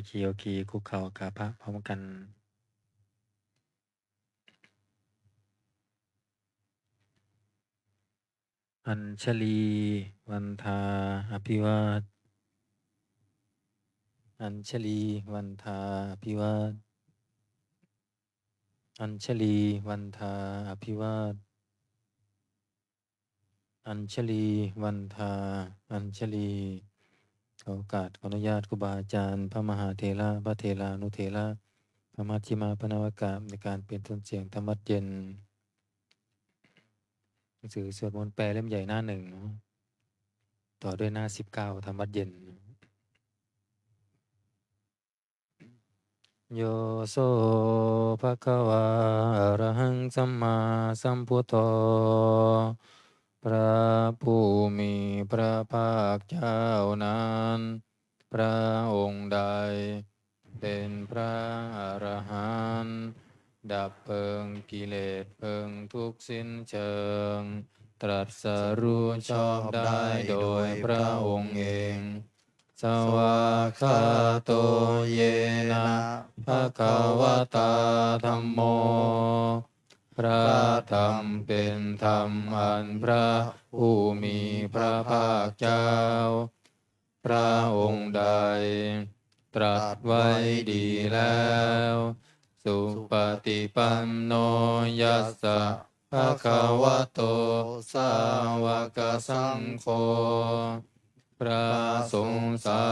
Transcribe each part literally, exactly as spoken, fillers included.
โอเค โอเค คุกเข่ากราบพระพร้อมกัน Añjalī vandā abhivād. Añjalī vandā abhivād. Añjalī vandā abhivād. Añjalī vandā añjalī. ขอโอกาส ขออนุญาตครูบาอาจารย์ พระมหาเถระ พระเถรานุเถระ พระมัชฌิมะ พระนวกะ ในการเปลี่ยนโทนเสียงธรรมวัจเย็น หนังสือสวดมนต์แปลเล่มใหญ่หน้าหนึ่งเนาะ ต่อด้วยหน้าสิบเก้า ธรรมวัจเย็น Yo so bhagavā arahaṃ sammāsambuddho พระผู้มีพระภาคเจ้านั้น พระองค์ใด เป็นพระอรหันต์ ดับเพลิงกิเลสเพลิงทุกข์สิ้นเชิง ตรัสรู้ชอบได้โดยพระองค์เอง Svākkhāto yena bhagavatā dhammo พระธรรมเป็นธรรมอันพระผู้มีพระภาคเจ้า พระองค์ใด ตรัสไว้ดีแล้ว Supaṭipanno yassa bhagavato sāvakasaṅgho พระสงฆ์สา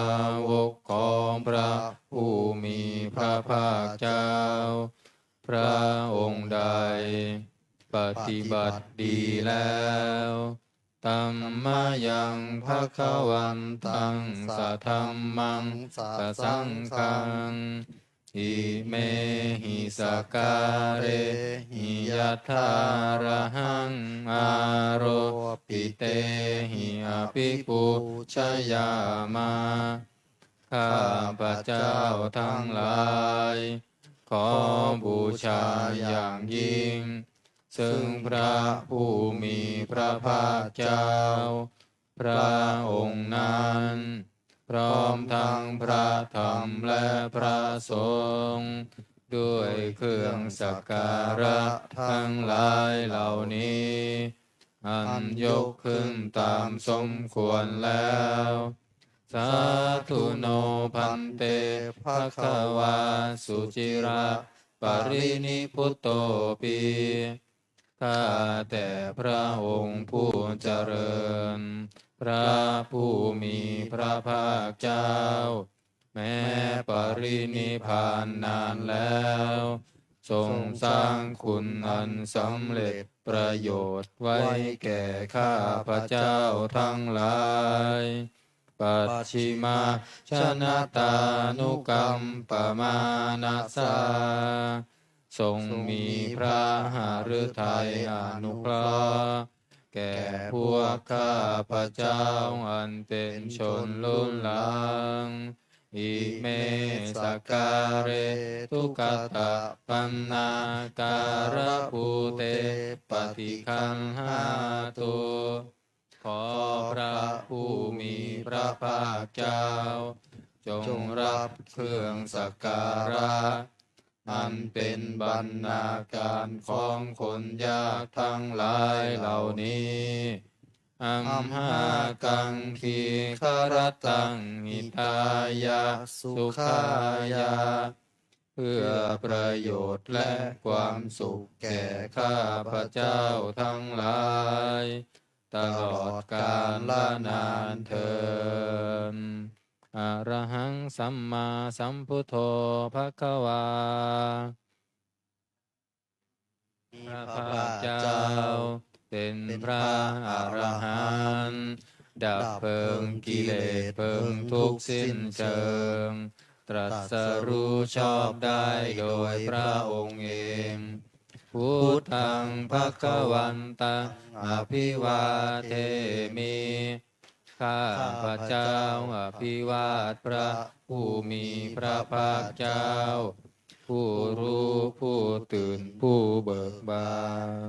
วกของพระผู้มีพระภาคเจ้า พระองค์ใด ปฏิบัติดีแล้ว Tam mayaṃ bhagavantaṃ sadhammaṃ sasaṅghaṃ imehi sakkārehi yathārahaṃ āropitehi abhipūjayāma. ข้าพเจ้าทั้งหลาย ขอบูชาอย่างยิ่ง ซึ่งพระผู้มีพระภาคเจ้า พระองค์นั้น พร้อมทั้งพระธรรมและพระสงฆ์ ด้วยเครื่องสักการะทั้งหลายเหล่านี้ อันยกขึ้นตามสมควรแล้ว Sādhu no bhante bhagavā suciraparinibbutōpi. ข้าแต่พระองค์ผู้เจริญ พระผู้มีพระภาคเจ้า แม้ปรินิพพานนานแล้ว ทรงสร้างคุณอันสำเร็จประโยชน์ไว้แก่ข้าพเจ้าทั้งหลาย Pacchimajjhanatānukampamānasā ทรงมีพระหฤทัยอนุเคราะห์ แก่พวกข้าพเจ้าอันเป็นชนรุ่นหลัง Ime sakkāre duggatapaṇṇākārabhūte paṭiggaṇhātu. ขอพระผู้มีพระภาคเจ้า จงรับเครื่องสักการะ อันเป็นบรรณาการของคนยากทั้งหลายเหล่านี้ Amhākaṃ dīgharattaṃ hitāya sukhāya เพื่อประโยชน์และความสุขแก่ข้าพเจ้าทั้งหลาย ตลอดกาลนานเทอญ Arahaṃ sammāsambuddho bhagavā. พระภาคเจ้าเป็นพระอรหันต์ ดับเพลิงกิเลสเพลิงทุกข์สิ้นเชิง ตรัสรู้ชอบได้โดยพระองค์เอง Buddhaṃ bhagavantaṃ abhivādemi. ข้าพเจ้าอภิวาทพระผู้มีพระภาคเจ้า ผู้รู้ผู้ตื่นผู้เบิกบา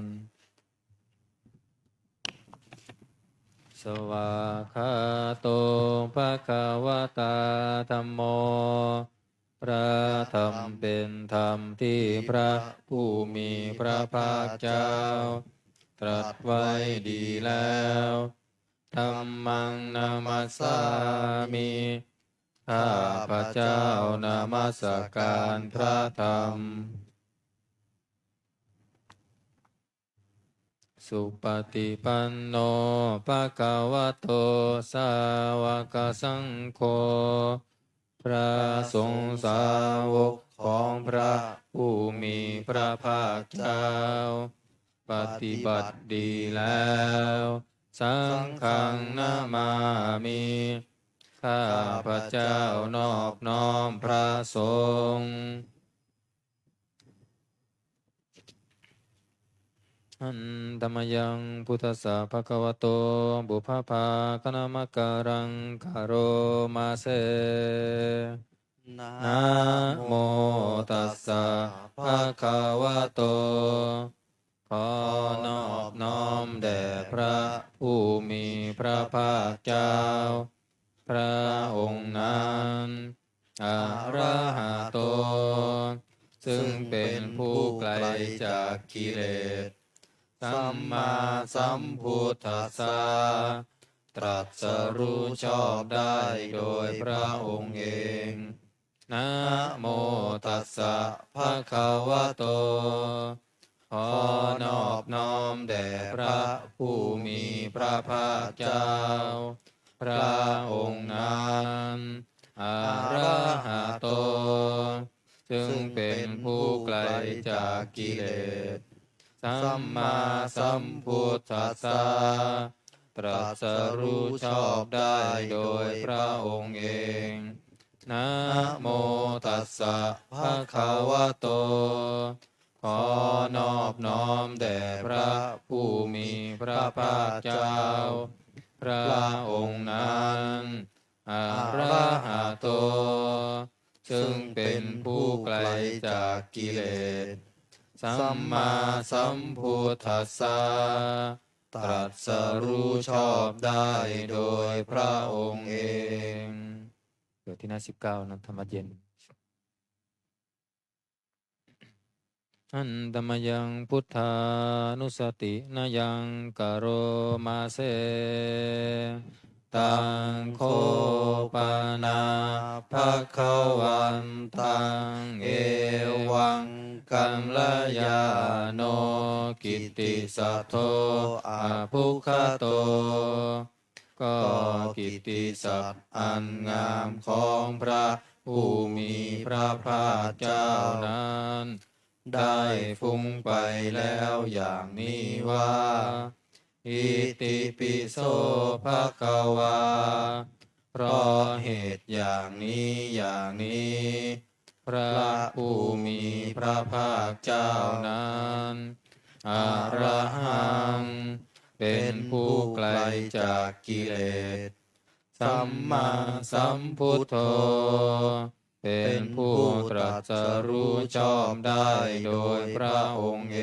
น Svākkhāto bhagavatā dhammo. พระธรรมเป็นธรรมที่พระผู้มีพระภาคเจ้าตรัสไว้ดีแล้ว Dhammaṃ namassāmi ข้าพเจ้านมัสการพระธรรม Supaṭipanno bhagavato sāvakasaṅgho พระสงฆ์สาวกของพระผู้มีพระภาคเจ้า ปฏิบัติดีแล้ว Saṅghaṃ namāmi ข้าพเจ้านอบน้อมพระสงฆ์ Handa mayaṃ buddhassa bhagavato pubbabhāganamakāraṃ karoma se. Namo tassa bhagavato ขอนอบน้อมแด่พระผู้มีพระภาคเจ้า พระองค์นั้น arahato ซึ่งเป็นผู้ไกลจากกิเลส sammāsambuddhassa ตรัสรู้ชอบได้โดยพระองค์เอง Namo tassa bhagavato ขอนอบน้อมแด่พระผู้มีพระภาคเจ้า พระองค์นั้น arahato ซึ่งเป็นผู้ไกลจากกิเลส sammāsambuddhassa ตรัสรู้ชอบได้โดยพระองค์เอง Namo tassa bhagavato ขอนอบน้อมแด่พระผู้มีพระภาคเจ้า พระองค์นั้น arahato ซึ่งเป็นผู้ไกลจากกิเลส sammāsambuddhassa ตรัสรู้ชอบได้โดยพระองค์เอง เกิดที่หน้าสิบเก้านะ ธรรมะเย็น Handa mayaṃ buddhānussatinayaṃ karoma se. Taṃ kho pana bhagavantaṃ evaṃ kalyāṇo kittisaddo abbhuggato ก็กิตติศัพท์อันงามของพระผู้มีพระภาคเจ้านั้น ได้ฟุ้งไปแล้วอย่างนี้ว่า Itipi so bhagavā เพราะเหตุอย่างนี้อย่างนี้ พระผู้มีพระภาคเจ้านั้น arahaṃ เป็นผู้ไกลจากกิเลส sammāsambuddho เป็นผู้ตรัสรู้ชอบได้โดยพระองค์เอ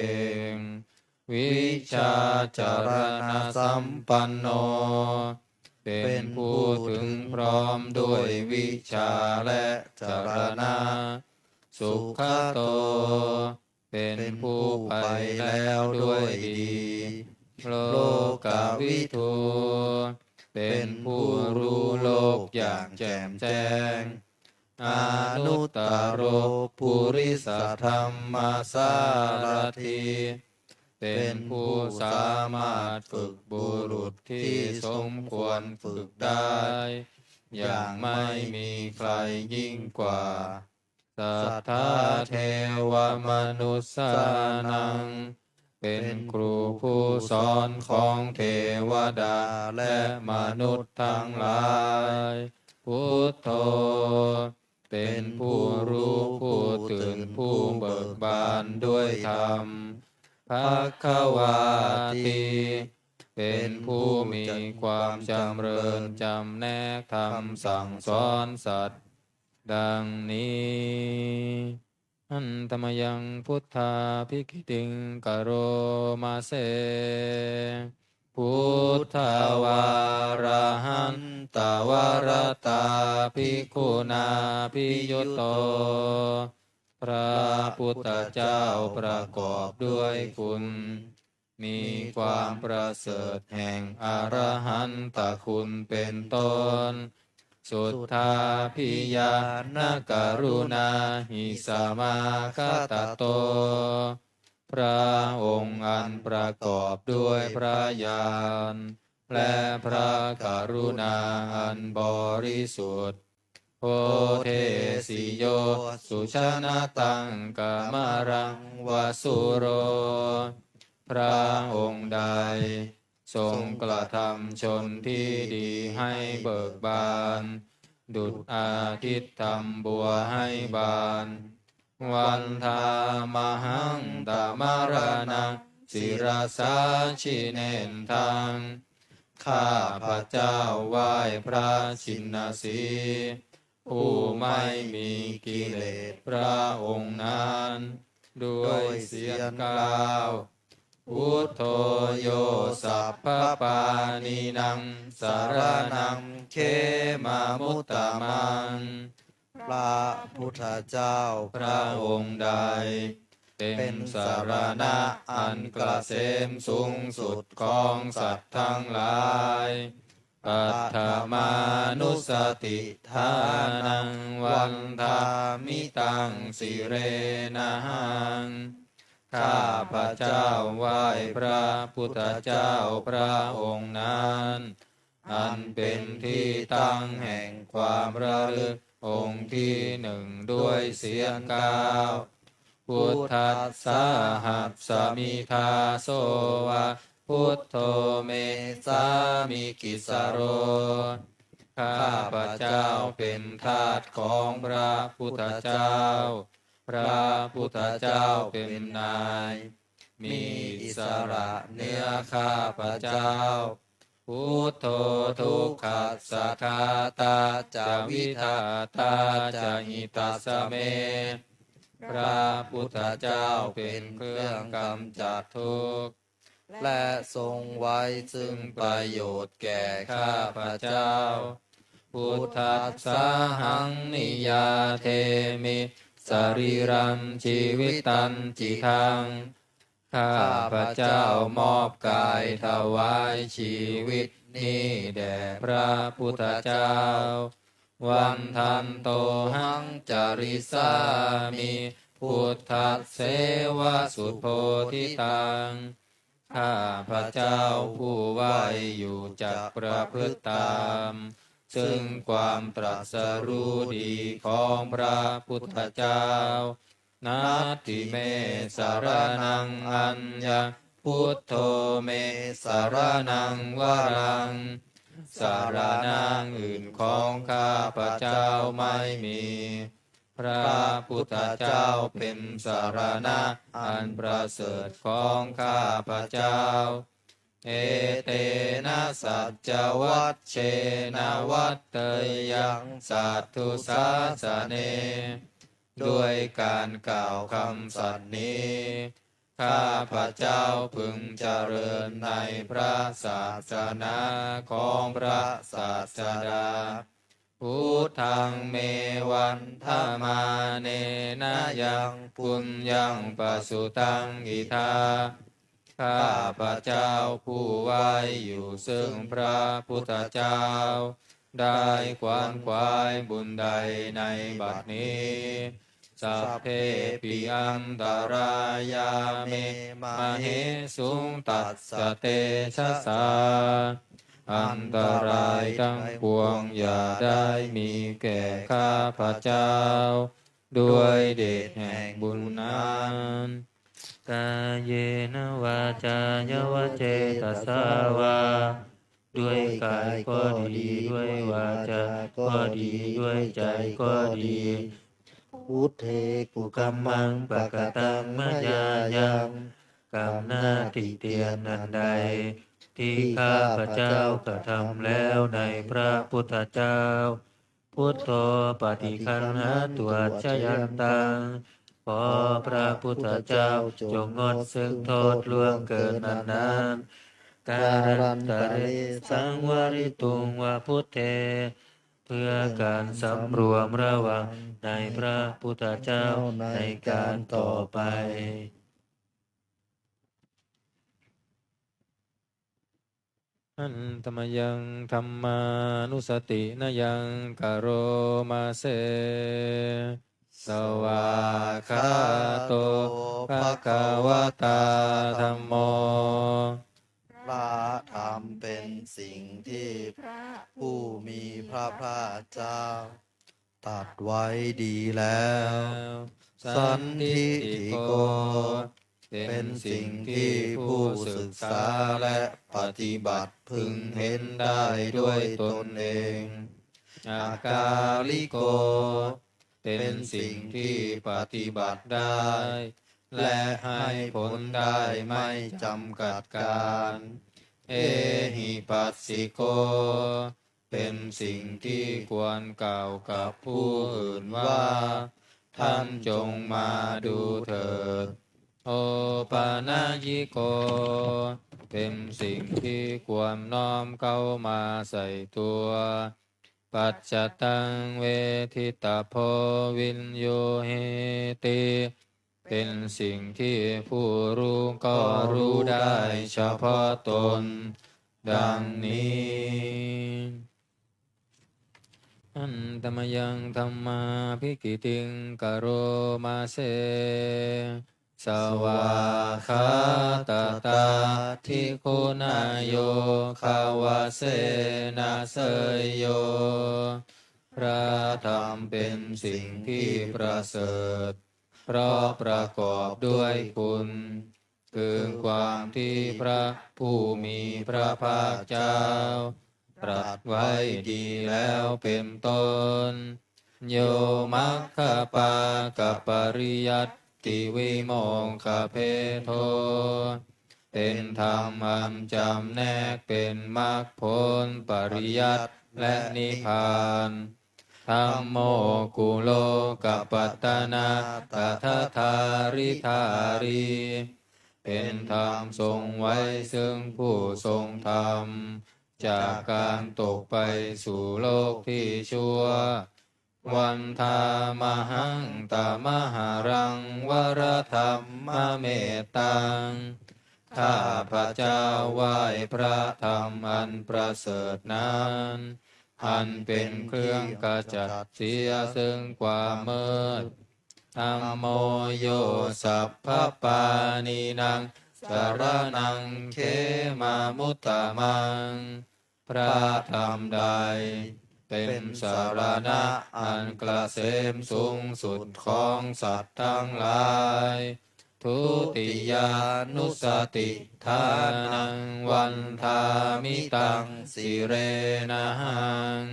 ง vijjācaraṇasampanno เป็นผู้ถึงพร้อมด้วยวิชชาและจรณะ sugato เป็นผู้ไปแล้วด้วยดี lokavidū เป็นผู้รู้โลกอย่างแจ่มแจ้ง anuttaro purisadammasārathi เป็นผู้สามารถฝึกบุรุษที่สมควรฝึกได้ อย่างไม่มีใครยิ่งกว่า satthā devamanussānaṃ เป็นครูผู้สอนของเทวดาและมนุษย์ทั้งหลาย buddho เป็นผู้รู้ผู้ตื่นผู้เบิกบานด้วยธรรม bhagavāti เป็นผู้มีความจำเริญจำแนกธรรมสั่งสอนสัตว์ ดังนี้ Handa mayaṃ buddhābhigītiṃ karoma se. Buddhavārahantavaratā bhikkhunā abhiyutto. พระพุทธเจ้าประกอบด้วยคุณ มีความประเสริฐแห่งอรหันตคุณเป็นต้น Suddhābhiñāṇakaruṇāhi samāgatatto. พระองค์อันประกอบด้วยพระญาณ และพระกรุณาอันบริสุทธิ์ Bodhesi yo sujanataṃkamalaṃ va sūro. พระองค์ใดทรงกระทำชนที่ดีให้เบิกบาน ดุจอาทิตย์ทำบัวให้บาน Vandāmahaṃ tamaraṇaṃ sirasā jinendaṃ. ข้าพเจ้าไหว้พระชินสีห์ ผู้ไม่มีกิเลสพระองค์นั้น ด้วยเสียงกล่าว Buddho yo sabbapāṇīnaṃ saraṇaṃ khemamuttamaṃ. พระพุทธเจ้าพระองค์ใด เป็นสรณะอันเกษมสูงสุดของสัตว์ทั้งหลาย Paṭhamānussatiṭṭhānaṃ vandāmi taṃ sirenahaṃ. ข้าพเจ้าไหว้พระพุทธเจ้าพระองค์นั้น อันเป็นที่ตั้งแห่งความระลึกองค์ที่หนึ่งด้วยเสียงกล่าว Buddhassāhasmi dāso va buddho me sāmikissaro. ข้าพเจ้าเป็นทาสของพระพุทธเจ้า พระพุทธเจ้าเป็นนาย มีอิสระเหนือข้าพเจ้า Buddho dukkhassa ghātā ca vidhātā ca hitassa me. พระพุทธเจ้าเป็นเครื่องกำจัดทุกข์ และทรงไว้ซึ่งประโยชน์แก่ข้าพเจ้า Buddhassāhaṃ niyyādemi sarīraṃ jīvitañcidaṃ. ข้าพเจ้ามอบกายถวายชีวิตนี้แด่พระพุทธเจ้า Vandantohaṃ carissāmi buddhasseva subodhitaṃ. ข้าพเจ้าผู้ไหว้อยู่จักประพฤติตาม ซึ่งความตรัสรู้ดีของพระพุทธเจ้า Natthi me saraṇaṃ aññaṃ buddho me saraṇaṃ varaṃ. สรณะอื่นของข้าพเจ้าไม่มี พระพุทธเจ้าเป็นสรณะอันประเสริฐของข้าพเจ้า Etena saccavajjena vaḍḍheyyaṃ satthu sāsane. ด้วยการกล่าวคำสัตย์นี้ ข้าพเจ้าพึงเจริญในพระศาสนาของพระศาสดา Buddhaṃ me vandamānena yaṃ puññaṃ pasutaṃ idha. ข้าพเจ้าผู้ไหว้อยู่ซึ่งพระพุทธเจ้า ได้ขวนขวายบุญใดในบัดนี้ Sabbepi antarāyā me māhesuṃ tassa tejasā. อันตรายทั้งปวงอย่าได้มีแก่ข้าพเจ้า ด้วยเดชแห่งบุญนั้น Kāyena vācāya va cetasā vā. ด้วยกายก็ดี ด้วยวาจาก็ดี ด้วยใจก็ดี Buddhe kukammaṃ pakataṃ mayā yaṃ. กรรมหน้าติเตียนอันใด ที่ข้าพเจ้ากระทำแล้วในพระพุทธเจ้า Buddho paṭiggaṇhātu accayantaṃ. ขอพระพุทธเจ้าจงงดซึ่งโทษล่วงเกินอันนั้น kālantare saṃvarituṃ va buddhe เพื่อการสำรวมระวังในพระพุทธเจ้าในการต่อไป Handa mayaṃ dhammānussatinayaṃ karoma se. Svākkhāto bhagavatā dhammo. พระธรรมเป็นสิ่งที่พระผู้มีพระภาคเจ้าตรัสไว้ดีแล้ว Sandiṭṭhiko เป็นสิ่งที่ผู้ศึกษาและปฏิบัติพึงเห็นได้ด้วยตนเอง Akāliko เป็นสิ่งที่ปฏิบัติได้ และให้ผลได้ไม่จำกัดกาล Ehipassiko เป็นสิ่งที่ควรกล่าวกับผู้อื่นว่า ท่านจงมาดูเถิด Opanayiko เป็นสิ่งที่ควรน้อมเข้ามาใส่ตัว Paccattaṃ veditabbo viññūhīti เป็นสิ่งที่ผู้รู้ก็รู้ได้เฉพาะตน ดังนี้ Handa mayaṃ dhammābhigītiṃ karoma se. Svākkhātatādiguṇayogavasena seyyo. พระธรรมเป็นสิ่งที่ประเสริฐ เพราะประกอบด้วยคุณ คือความที่พระผู้มีพระภาคเจ้า ตรัสไว้ดีแล้วเป็นต้น Yo maggapākapariyattivimokkhabhedo เป็นธรรมอันจำแนกเป็นมรรคผล ปริยัติ และนิพพาน Dhammo kulokapattanā tadadhāridhārī เป็นธรรมทรงไว้ซึ่งผู้ทรงธรรม จากการตกไปสู่โลกที่ชั่ว Vandāmahaṃ tamaharaṃ varadhammamettaṃ ข้าพเจ้าไหว้พระธรรมอันประเสริฐนั้น อันเป็นเครื่องขจัดเสียซึ่งความมืด Dhammo yo sabbapāṇīnaṃ saraṇaṃ khemamuttamaṃ พระธรรมใดเป็นสรณะอันเกษมสูงสุดของสัตว์ทั้งหลาย Dutiyānussatiṭṭhānaṃ vandāmi taṃ sirenahaṃ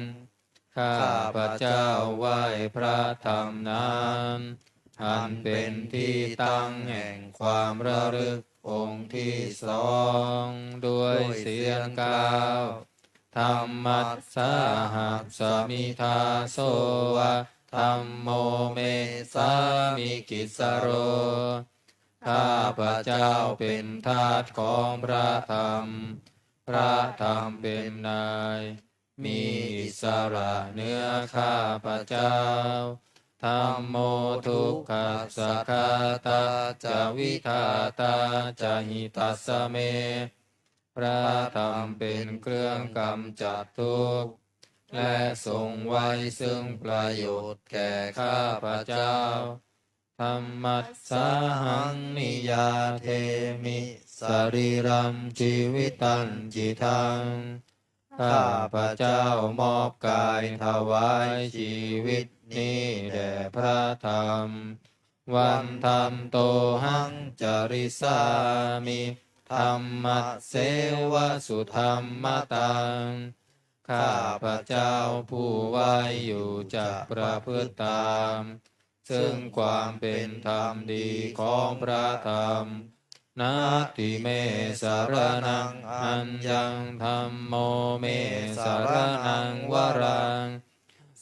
ข้าพเจ้าไหว้พระธรรมนั้น อันเป็นที่ตั้งแห่งความระลึกองค์ที่สอง ด้วยเสียงกล่าว Dhammassāhasmi dāso va dhammo me sāmikissaro ข้าพเจ้าเป็นทาสของพระธรรม พระธรรมเป็นนาย มีอิสระเหนือข้าพเจ้า Dhammo dukkhassa ghātā ca vidhātā ca hitassa me พระธรรมเป็นเครื่องกำจัดทุกข์ และทรงไว้ซึ่งประโยชน์แก่ข้าพเจ้า Dhammassāhaṃ niyyādemi sarīrañjīvitañcidaṃ ข้าพเจ้ามอบกายถวายชีวิตนี้แด่พระธรรม Vandantohaṃ carissāmi dhammasseva sudhammataṃ ข้าพเจ้าผู้ไหว้อยู่จะประพฤติตาม ซึ่งความเป็นธรรมดีของพระธรรม Natthi me saraṇaṃ aññaṃ dhammo me saraṇaṃ varaṃ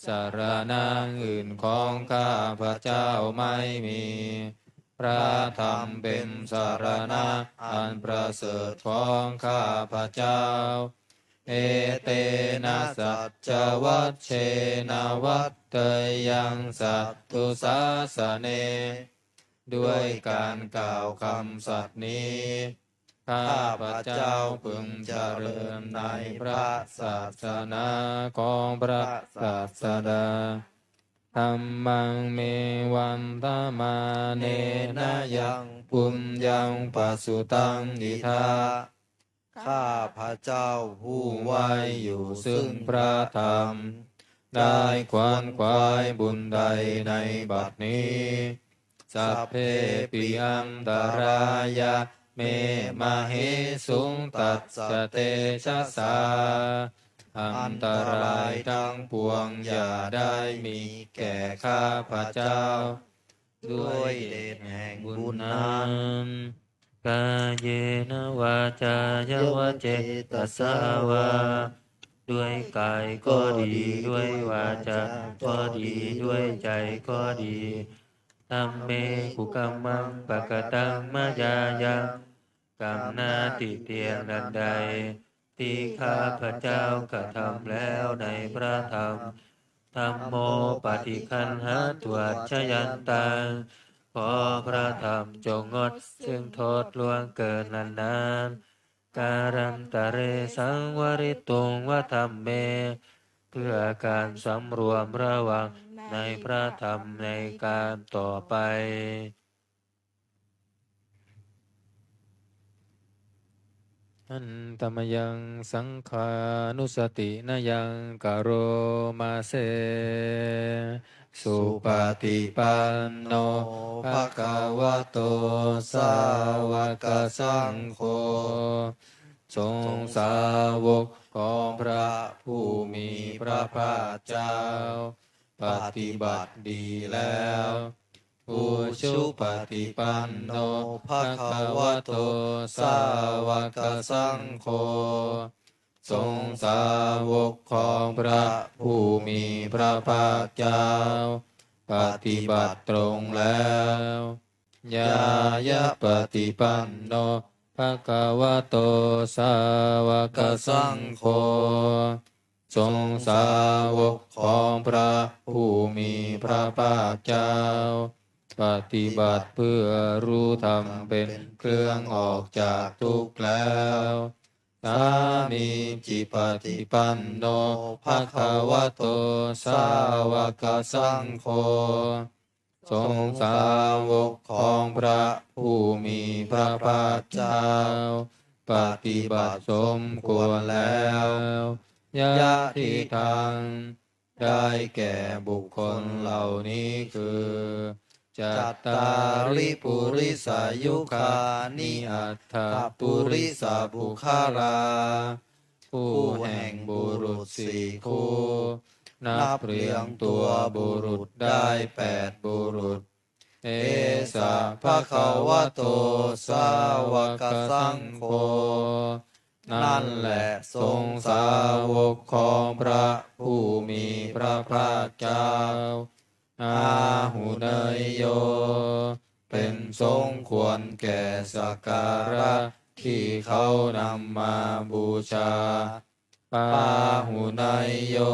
สรณะอื่นของข้าพเจ้าไม่มี พระธรรมเป็นสรณะอันประเสริฐของข้าพเจ้า etena saccavajjena vaḍḍheyyaṃ satthu sāsane ด้วยการกล่าวคำสัตย์นี้ ข้าพเจ้าพึงเจริญในพระศาสนาของพระศาสดา dhammaṃ me vandamānena yaṃ puññaṃ pasutaṃ idha ข้าพเจ้าผู้ไว้อยู่ซึ่งพระธรรม ได้ขวนขวายบุญใดในบัดนี้ sabbepi antarāyā me māhesuṃ tassa tejasā อันตรายทั้งปวงอย่าได้มีแก่ข้าพเจ้า ด้วยเดชแห่งบุญนั้น kāyena vācāya va cetasā vā ด้วยกายก็ดี ด้วยวาจาก็ดี ด้วยใจก็ดี dhamme kukammaṃ pakataṃ mayā yaṃ กรรมหน้าติเตียนอันใด ที่ข้าพเจ้ากระทำแล้วในพระธรรม dhammo paṭiggaṇhatu accayantaṃ ขอพระธรรมจงงดซึ่งโทษล่วงเกินนั้นๆ kālantare saṃvarituṃ va dhamme เพื่อการสำรวมระวังในพระธรรมในการต่อไป handa mayaṃ saṅghānussatinayaṃ karoma se. Supaṭipanno bhagavato sāvakasaṅgho สงฆ์สาวกของพระผู้มีพระภาคเจ้า ปฏิบัติดีแล้ว ujupaṭipanno bhagavato sāvakasaṅgho สงฆ์สาวกของพระผู้มีพระภาคเจ้า ปฏิบัติตรงแล้ว ñāyapaṭipanno bhagavato sāvakasaṅgho สงฆ์สาวกของพระผู้มีพระภาคเจ้า ปฏิบัติเพื่อรู้ธรรมเป็นเครื่องออกจากทุกข์แล้ว sāmīcipaṭipanno bhagavato sāvakasaṅgho สงฆ์สาวกของพระผู้มีพระภาคเจ้า ปฏิบัติสมควรแล้ว yadidaṃ ได้แก่บุคคลเหล่านี้คือ cattāri purisayugāni aṭṭha purisapuggalā คู่แห่งบุรุษสี่คู่ นับเรียงตัวบุรุษได้แปดบุรุษ esa bhagavato sāvakasaṅgho นั่นแหละสงฆ์สาวกของพระผู้มีพระภาคเจ้า āhuneyyo เป็นสงฆ์ควรแก่สักการะที่เขานำมาบูชา pāhuneyyo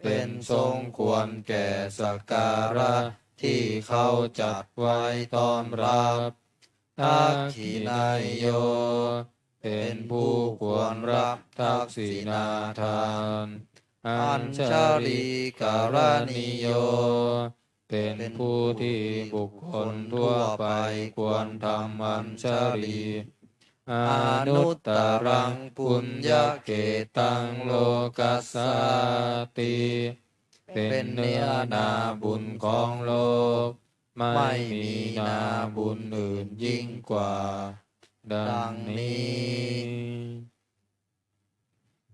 เป็นสงฆ์ควรแก่สักการะที่เขาจัดไว้ต้อนรับ dakkhiṇeyyo เป็นผู้ควรรับทักษิณาทาน añjalikaraṇīyo เป็นผู้ที่บุคคลทั่วไปควรทำอัญชลี anuttaraṃ puññakkhettaṃ lokassāti เป็นเนื้อนาบุญของโลก ไม่มีนาบุญอื่นยิ่งกว่า ดังนี้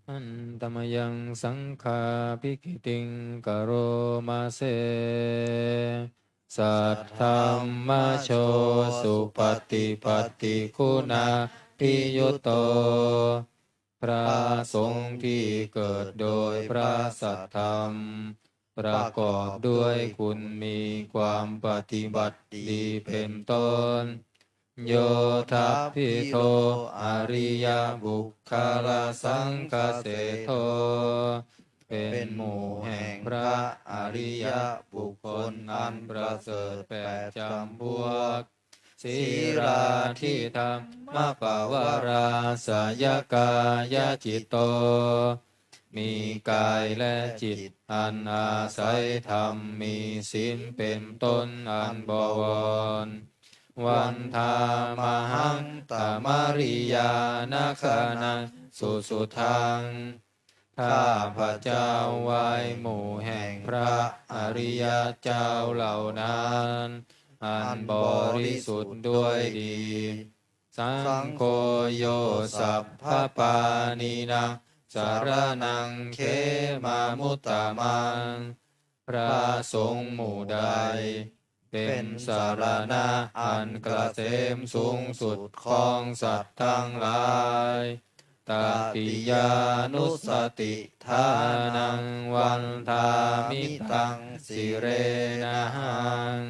handa mayaṃ saṅghābhigītiṃ karoma se. Saddhammajo supaṭipattiguṇābhiyutto พระสงฆ์ที่เกิดโดยพระสัทธรรม ประกอบด้วยคุณมีความปฏิบัติดีเป็นต้น Yo tappito ariyapuggalasaṅghaseṭṭho เป็นหมู่แห่งพระอริยบุคคลอันประเสริฐแปดจำพวก Sīlādidhammapavarāsayakāyacitto มีกายและจิตอันอาศัยธรรมมีศีลเป็นต้นอันบวร Vandāmahaṃ tamariyānaganaṃ susuddhaṃ ข้าพเจ้าไหว้หมู่แห่งพระอริยเจ้าเหล่านั้น อันบริสุทธิ์ด้วยดี Saṅgho yo sabbapāṇīnaṃ saraṇaṃ khemamuttamaṃ พระสงฆ์หมู่ใด เป็นสรณะอันเกษมสูงสุดของสัตว์ทั้งหลาย Tatiyānussatiṭṭhānaṃ vandāmi taṃ sirenahaṃ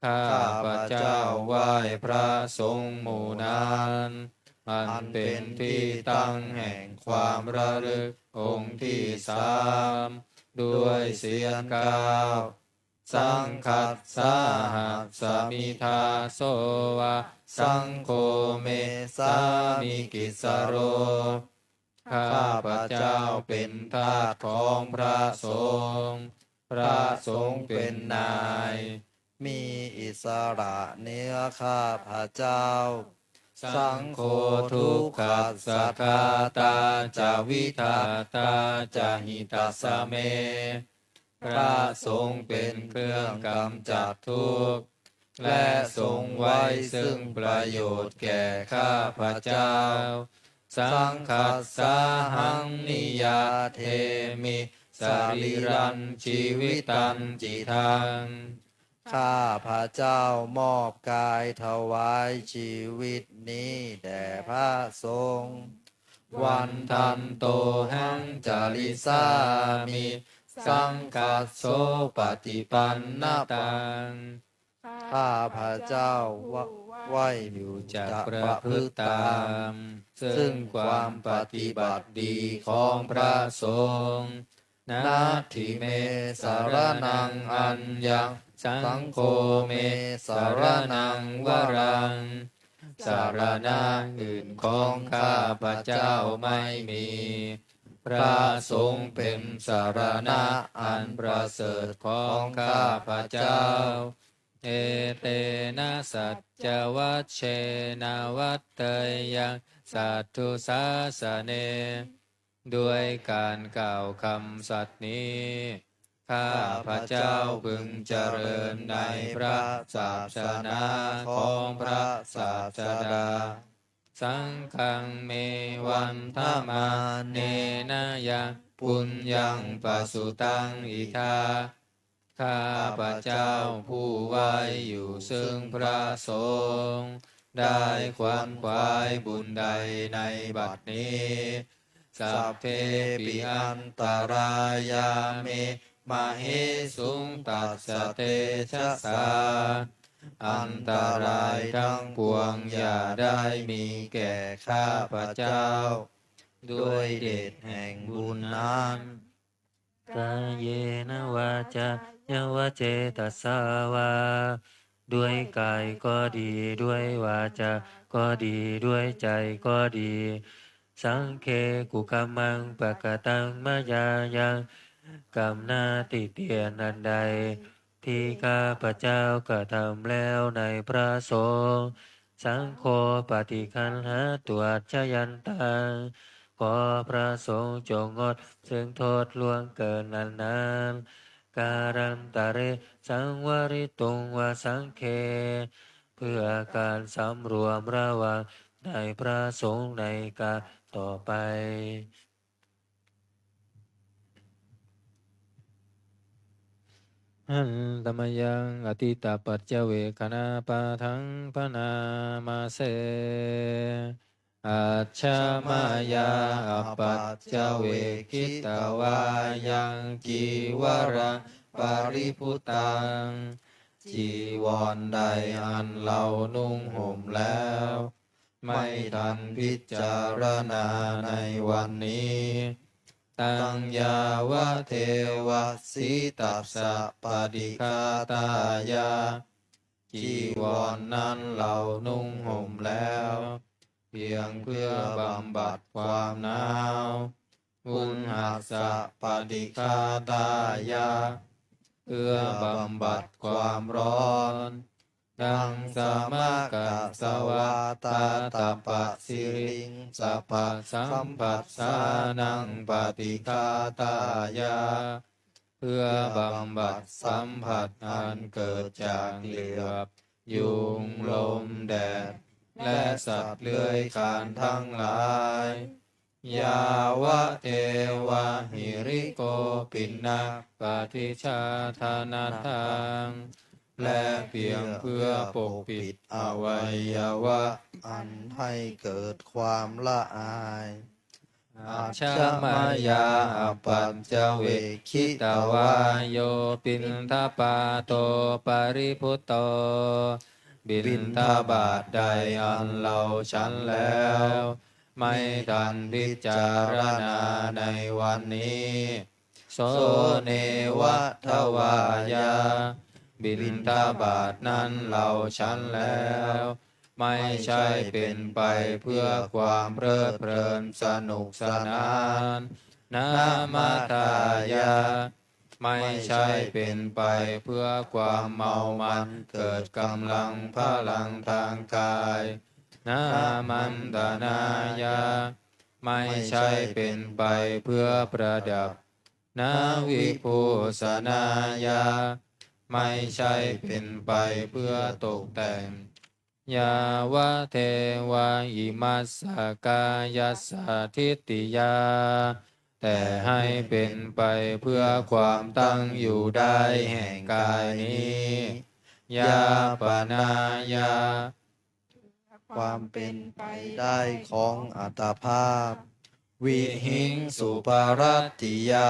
ข้าพเจ้าไหว้พระสงฆ์หมู่นั้น อันเป็นที่ตั้งแห่งความระลึกองค์ที่สาม ด้วยเสียงกล่าว Saṅghassa hasmi dāso va, saṅgho me sāmikissaro ข้าพเจ้าเป็นทาสของพระสงฆ์ พระสงฆ์เป็นนาย มีอิสระเหนือข้าพเจ้า Saṅgho dukkhassa ghātā ca vidhātā ca hitassa me พระสงฆ์เป็นเครื่องกำจัดทุกข์ และทรงไว้ซึ่งประโยชน์แก่ข้าพเจ้า Saṅghassahaṃ niyyādemi sarīrañjīvitañcidaṃ ข้าพเจ้ามอบกายถวายชีวิตนี้แด่พระสงฆ์ Vandantohaṃ carissāmi saṅghassopaṭipannataṃ ข้าพเจ้าไหว้อยู่จะประพฤติตาม ซึ่งความปฏิบัติดีของพระสงฆ์ Natthi me saraṇaṃ aññaṃ, saṅgho me saraṇaṃ varaṃ. สรณะอื่นของข้าพเจ้าไม่มี พระสงฆ์เป็นสรณะอันประเสริฐของข้าพเจ้า Etena saccavajjena vaḍḍheyyaṃ satthusāsane ด้วยการกล่าวคำสัตย์นี้ ข้าพเจ้าพึงเจริญในพระศาสนาของพระศาสดา Saṅghaṃ me vandamānena yaṃ puññaṃ pasutaṃ idha ข้าพเจ้าผู้ไหว้อยู่ซึ่งพระสงฆ์ ได้ขวนขวายบุญใดในบัดนี้ Sabbepi antarāyā me māhesuṃ tassa tejasā อันตรายทั้งปวงอย่าได้มีแก่ข้าพเจ้า ด้วยเดชแห่งบุญนั้น Kāyena vācāya va cetasā vā ด้วยกายก็ดี ด้วยวาจาก็ดี ด้วยใจก็ดี Saṅghe kukammaṃ pakataṃ mayā yaṃ กรรมหน้าติเตียนอันใด ที่ข้าพเจ้ากระทำแล้วในพระสงฆ์ Saṅgho paṭiggaṇhātu accayantaṃ ขอพระสงฆ์จงงดซึ่งโทษล่วงเกินอันนั้น Kālantare saṃvarituṃ va saṅghe เพื่อการสำรวมระวังในพระสงฆ์ในกาลต่อไป Handa mayaṃ atītapaccavekkhaṇapāṭhaṃ bhaṇāma se. Ajja mayā apaccavekkhitvā yaṃ cīvaraṃ paribhuttaṃ. จีวรใดอันเรานุ่งห่มแล้ว ไม่ทันพิจารณาในวันนี้ Taṃ yāvadeva sītassa paṭighātāya. จีวรนั้นเรานุ่งห่มแล้ว เพียงเพื่อบำบัดความหนาว Uṇhassa paṭighātāya. เพื่อบำบัดความร้อน Daṃsamakassavātātapasiriṃsapasamphassānaṃ paṭighātāya. เพื่อบำบัดสัมผัสอันเกิดจากเหลือบ ยุง ลม แดด และสัตว์เลื้อยคลานทั้งหลาย Yāvadeva hirikopinapaṭicchādanatthaṃ. และเพียงเพื่อปกปิดอวัยวะอันให้เกิดความละอาย Ajja mayā apaccavekkhitvā yo piṇḍapāto paribhutto. บิณฑบาตใดอันเราฉันแล้ว ไม่ทันพิจารณาในวันนี้ So neva davāya. บิณฑบาตนั้นเราฉันแล้ว ไม่ใช่เป็นไปเพื่อความเพลิดเพลินสนุกสนาน Na madāya. ไม่ใช่เป็นไปเพื่อความเมามันเกิดกำลังพลังทางกาย Na maṇḍanāya. ไม่ใช่เป็นไปเพื่อประดับ Na vibhūsanāya. ไม่ใช่เป็นไปเพื่อตกแต่ง Yāvadeva imassa kāyassa ṭhitiyā. แต่ให้เป็นไปเพื่อความตั้งอยู่ได้แห่งกายนี้ Yāpanāya. ความเป็นไปได้ของอัตภาพ Vihiṃsuparatiyā.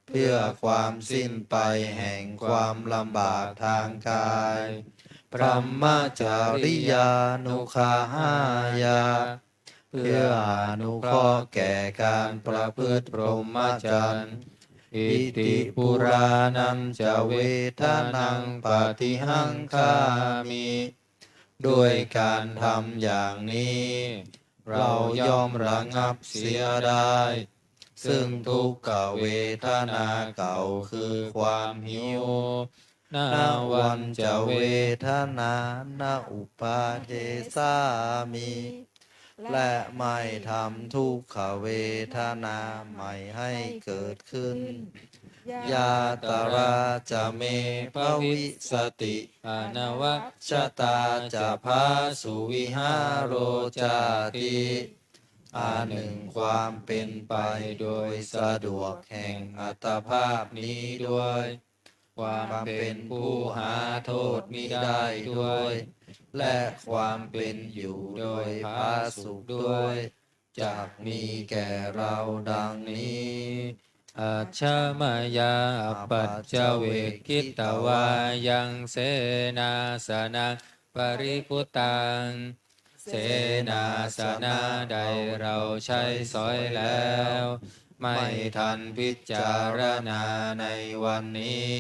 เพื่อความสิ้นไปแห่งความลำบากทางกาย Brahmacariyānuggahāya. เพื่ออนุเคราะห์แก่การประพฤติพรหมจรรย์ Iti purāṇañca vedanaṃ paṭihaṅkhāmi. ด้วยการทำอย่างนี้ เราย่อมระงับเสียได้ ซึ่งทุกขเวทนาเก่าคือความหิว Navañca vedanāya uppādessāmi. และไม่ทำทุกขเวทนาใหม่ให้เกิดขึ้น Yātrā ca me bhavissati anavajjatā ca phāsuvihāro cāti. อันหนึ่งความเป็นไปโดยสะดวกแห่งอัตภาพนี้ด้วย ความเป็นผู้หาโทษมิได้ด้วย และความเป็นอยู่โดยผาสุกด้วย จักมีแก่เราดังนี้ Ajja mayā apaccavekkhitvā yaṃ senāsanaṃ paribhuttaṃ. เสนาสนะใดเราใช้สอยแล้ว ไม่ทันพิจารณาในวันนี้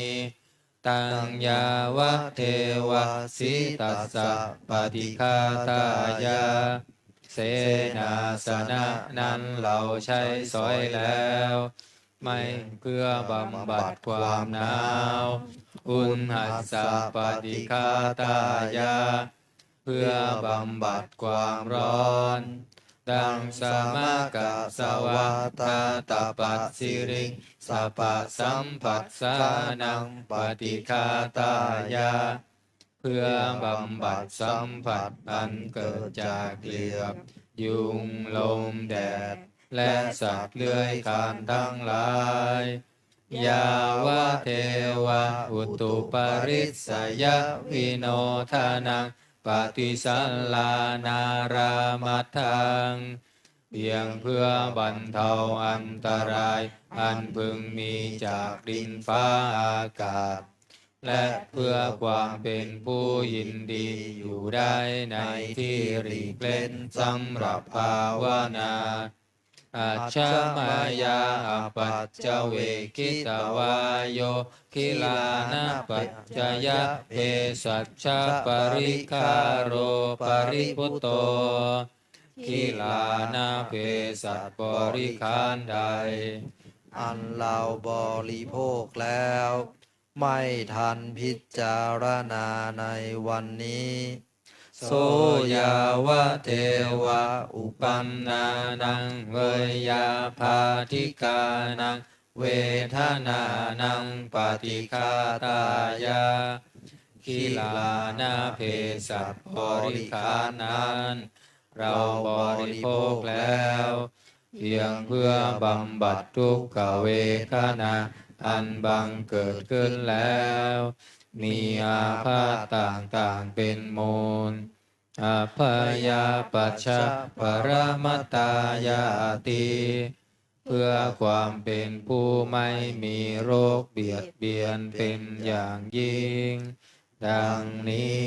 Taṃ yāvadeva sītassa paṭighātāya. เสนาสนะนั้นเราใช้สอยแล้ว ไม่เพื่อบำบัดความหนาว Uṇhassa paṭighātāya. เพื่อบำบัดความร้อน Daṃsamakassavātātapasiriṃsapasamphassānaṃ paṭighātāya. เพื่อบำบัดสัมผัสอันเกิดจากเหลือบ ยุง ลม แดด และสัตว์เลื้อยคลานทั้งหลาย Yāvadeva utuparissayavinodanaṃ paṭisallānārāmatthaṃ เพียงเพื่อบรรเทาอันตรายอันพึงมีจากดินฟ้าอากาศ และเพื่อความเป็นผู้ยินดีอยู่ได้ในที่หลีกเล่นสำหรับภาวนา Ajja mayā apaccavekkhitvā yo gilānapaccayabhesajjaparikkhāro paribhutto. กิลานะเภสัชบริขารใด อันเราบริโภคแล้ว ไม่ทันพิจารณาในวันนี้ So yāvadeva uppannānaṃ veyyābādhikānaṃ vedanānaṃ paṭighātāya. กิลานะเภสัชบริขารนั้น เราบริโภคแล้ว เพียงเพื่อบำบัดทุกขเวทนาอันบังเกิดขึ้นแล้ว มีอาพาธต่างๆเป็นมูล Abyāpajjhaparamatāyāti. เพื่อความเป็นผู้ไม่มีโรคเบียดเบียนเป็นอย่างยิ่ง ดังนี้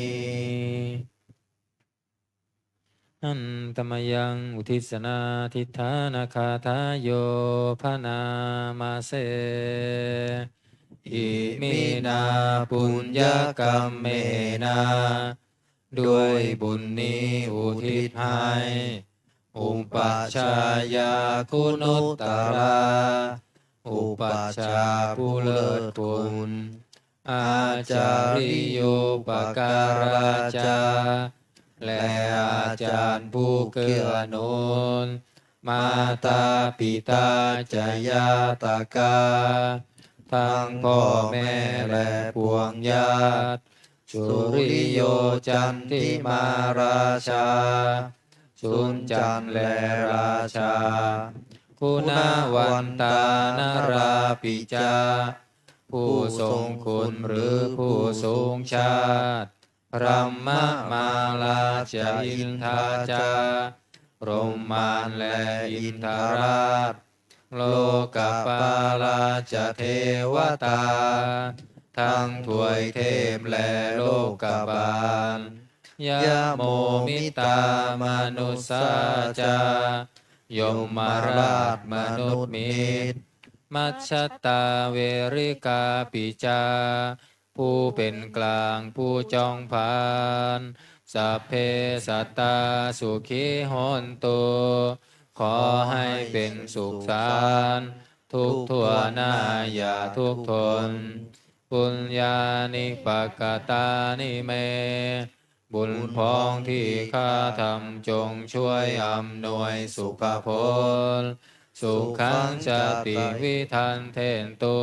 Handa mayaṃ uddissanādhiṭṭhānagāthāyo bhaṇāma se. Iminā puññakammena. ด้วยบุญนี้อุทิศให้ upajjhāyā guṇuttarā. อุปัชฌาย์ผู้เลิศคุณ Ācariyūpakārā ca. และอาจารย์ผู้เกื้อหนุน Mātā pitā ca ñātakā. ทั้งพ่อแม่และปวงญาติ Suriyo candimā rājā. สุญจันทร์และราชา Guṇavantā narāpi ca. ผู้ทรงคุณหรือผู้สูงชาติ Brahmamārā ca indā ca. พรหมมารและอินทราช Lokapālā ca devatā. ทั้งทวยเทพและโลกบาล Yamo mittā manussā ca. ยมราชมนุษย์มิตร Majjhattā verikāpi ca. ผู้เป็นกลางผู้จองผลาญ Sabbe sattā sukhī hontu. ขอให้เป็นสุขสันต์ทุกทั่วหน้าอย่าทุกข์ทน Puññāni pakatāni me. บุญพ้องที่ข้าทำจงช่วยอำนวยสุขผล Sukhañca tividhaṃ dentu.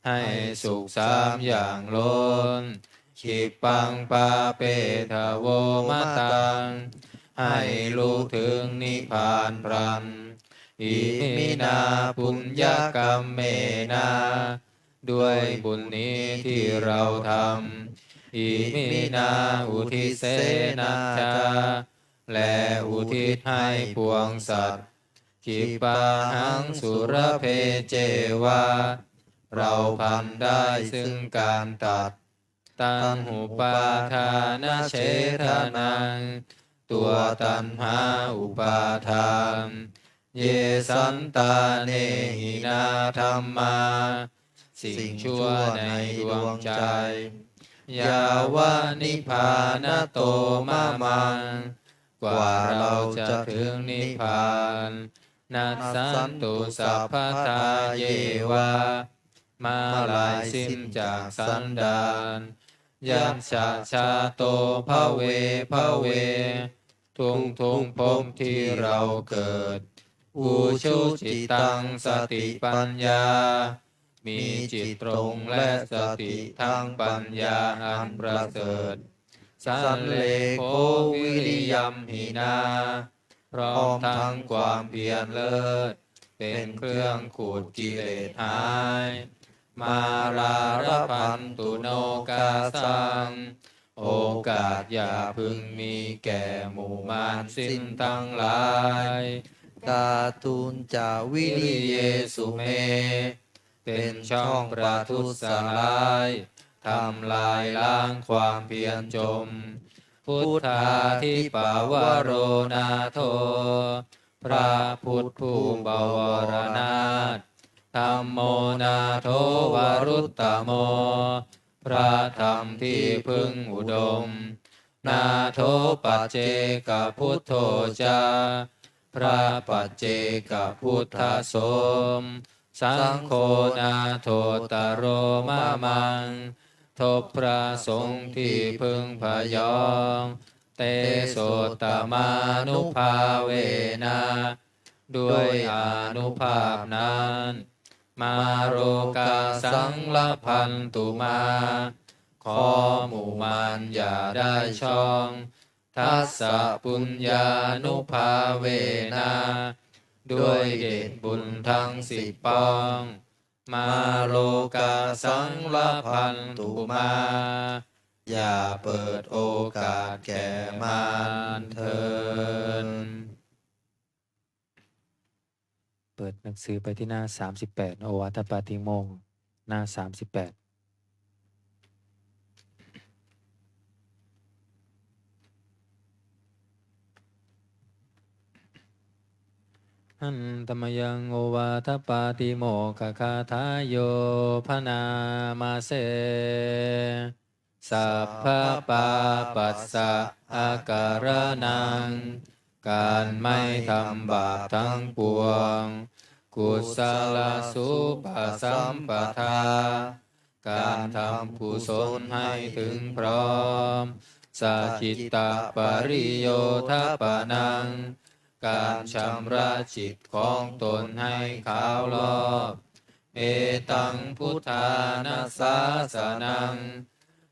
ให้สุขสามอย่างล้น Khippaṃ pāpetha vo mataṃ. ให้รู้ถึงนิพพานพลัน Iminā puññakammena. ด้วยบุญนี้ที่เราทำ Iminā uddissena ca. และอุทิศให้ปวงสัตว์ Khippāhaṃ sulabhe ceva. เราพลันได้ซึ่งการตัด Taṇhupādānachedanaṃ. ตัวตัณหาอุปาทาน Ye santāne hinā dhammā. สิ่งชั่วในดวงใจ Yāva nibbānato mamaṃ. กว่าเราจะถึงนิพพาน Nassantu sabbadā yeva. เมื่อลายสิ้นจากสันดาน Yattha jāto bhave bhave. ทุกๆภพที่เราเกิด Ujucittaṃ satipaññā. มีจิตตรงและสติทั้งปัญญาอันประเสริฐ Sallekho viriyamhinā. พร้อมทั้งความเพียรเลิศ เป็นเครื่องขูดกิเลสหาย Mārā labhantu nokāsaṃ. โอก อาดอย่าพึงมีแก่หมู่มารสิ้นทั้งหลาย Kātuñca viriyesu me เป็นช่องประทุษร้าย ทำลายล้างความเพียรจม Buddhādhipavaro nātho พระพุทธผู้บวรนาถ Dhammo nātho varuttamo พระธรรมที่พึ่งอุดม Nātho paccekabuddho ca พระปัจเจกพุทธสม Saṅgho nāthottaro mamaṃ ทบพระสงฆ์ที่พึ่งพยอง Tesottamānubhāvena ด้วยอานุภาพนั้น Mā rogā saṃlabhantu mā ขอหมู่มารอย่าได้ช่อง Dasapuññānubhāvena ด้วยเดชบุญทั้งสิบป้อง Mā rogā saṃlabhantu mā อย่าเปิดโอกาสแก่มารเถิด เปิดหนังสือไปที่หน้าสามสิบแปด โอวาทปาติโมกข์ หน้าสามสิบแปด Handa mayaṃ ovādapātimokkhagāthāyo bhaṇāma se. Sabbapāpassa akaraṇaṃ การไม่ทำบาปทั้งปวง Kusalasūpasampadā การทำกุศลให้ถึงพร้อม Sacittapariyothapanaṃ การชำระจิตของตนให้ขาวลอก Etaṃ buddhāna sāsanaṃ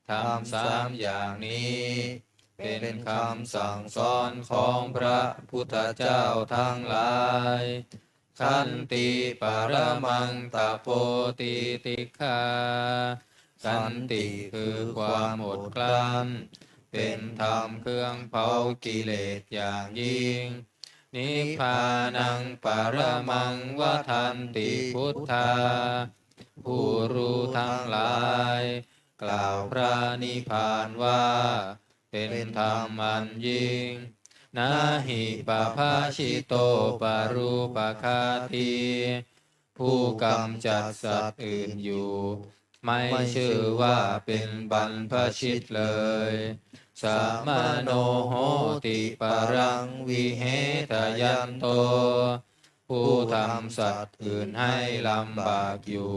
ธรรมสามอย่างนี้ เป็นคำสั่งสอนของพระพุทธเจ้าทั้งหลาย Khanti paramaṃ tapo titikkhā ขันติคือความอดกลั้น เป็นธรรมเครื่องเผากิเลสอย่างยิ่ง Nibbānaṃ paramaṃ vadanti buddhā ผู้รู้ทั้งหลาย กล่าวพระนิพพานว่า เป็นธรรมอันยิ่ง Na hi pabhāsito parūpaghātī ผู้กำจัดสัตว์อื่นอยู่ ไม่ชื่อว่าเป็นบรรพชิตเลย Samaṇo hoti paraṃ vihetayanto ผู้ทำสัตว์อื่นให้ลำบากอยู่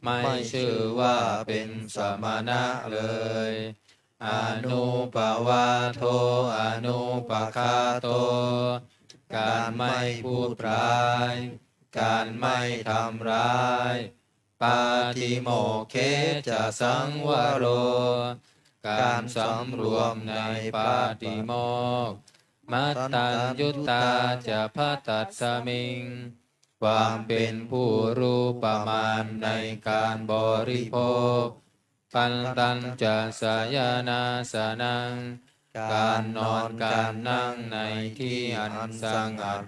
ไม่ชื่อว่าเป็นสมณะเลย Anūpavādo anūpaghāto การไม่พูดร้าย การไม่ทำร้าย Pātimokkhe ca saṃvaro การสำรวมในปาติโมกข์ Mattaññutā ca bhaddasmiṃ ความเป็นผู้รู้ประมาณในการบริโภค Pantañca sayanāsanaṃ การนอนการนั่งในที่อันสงัด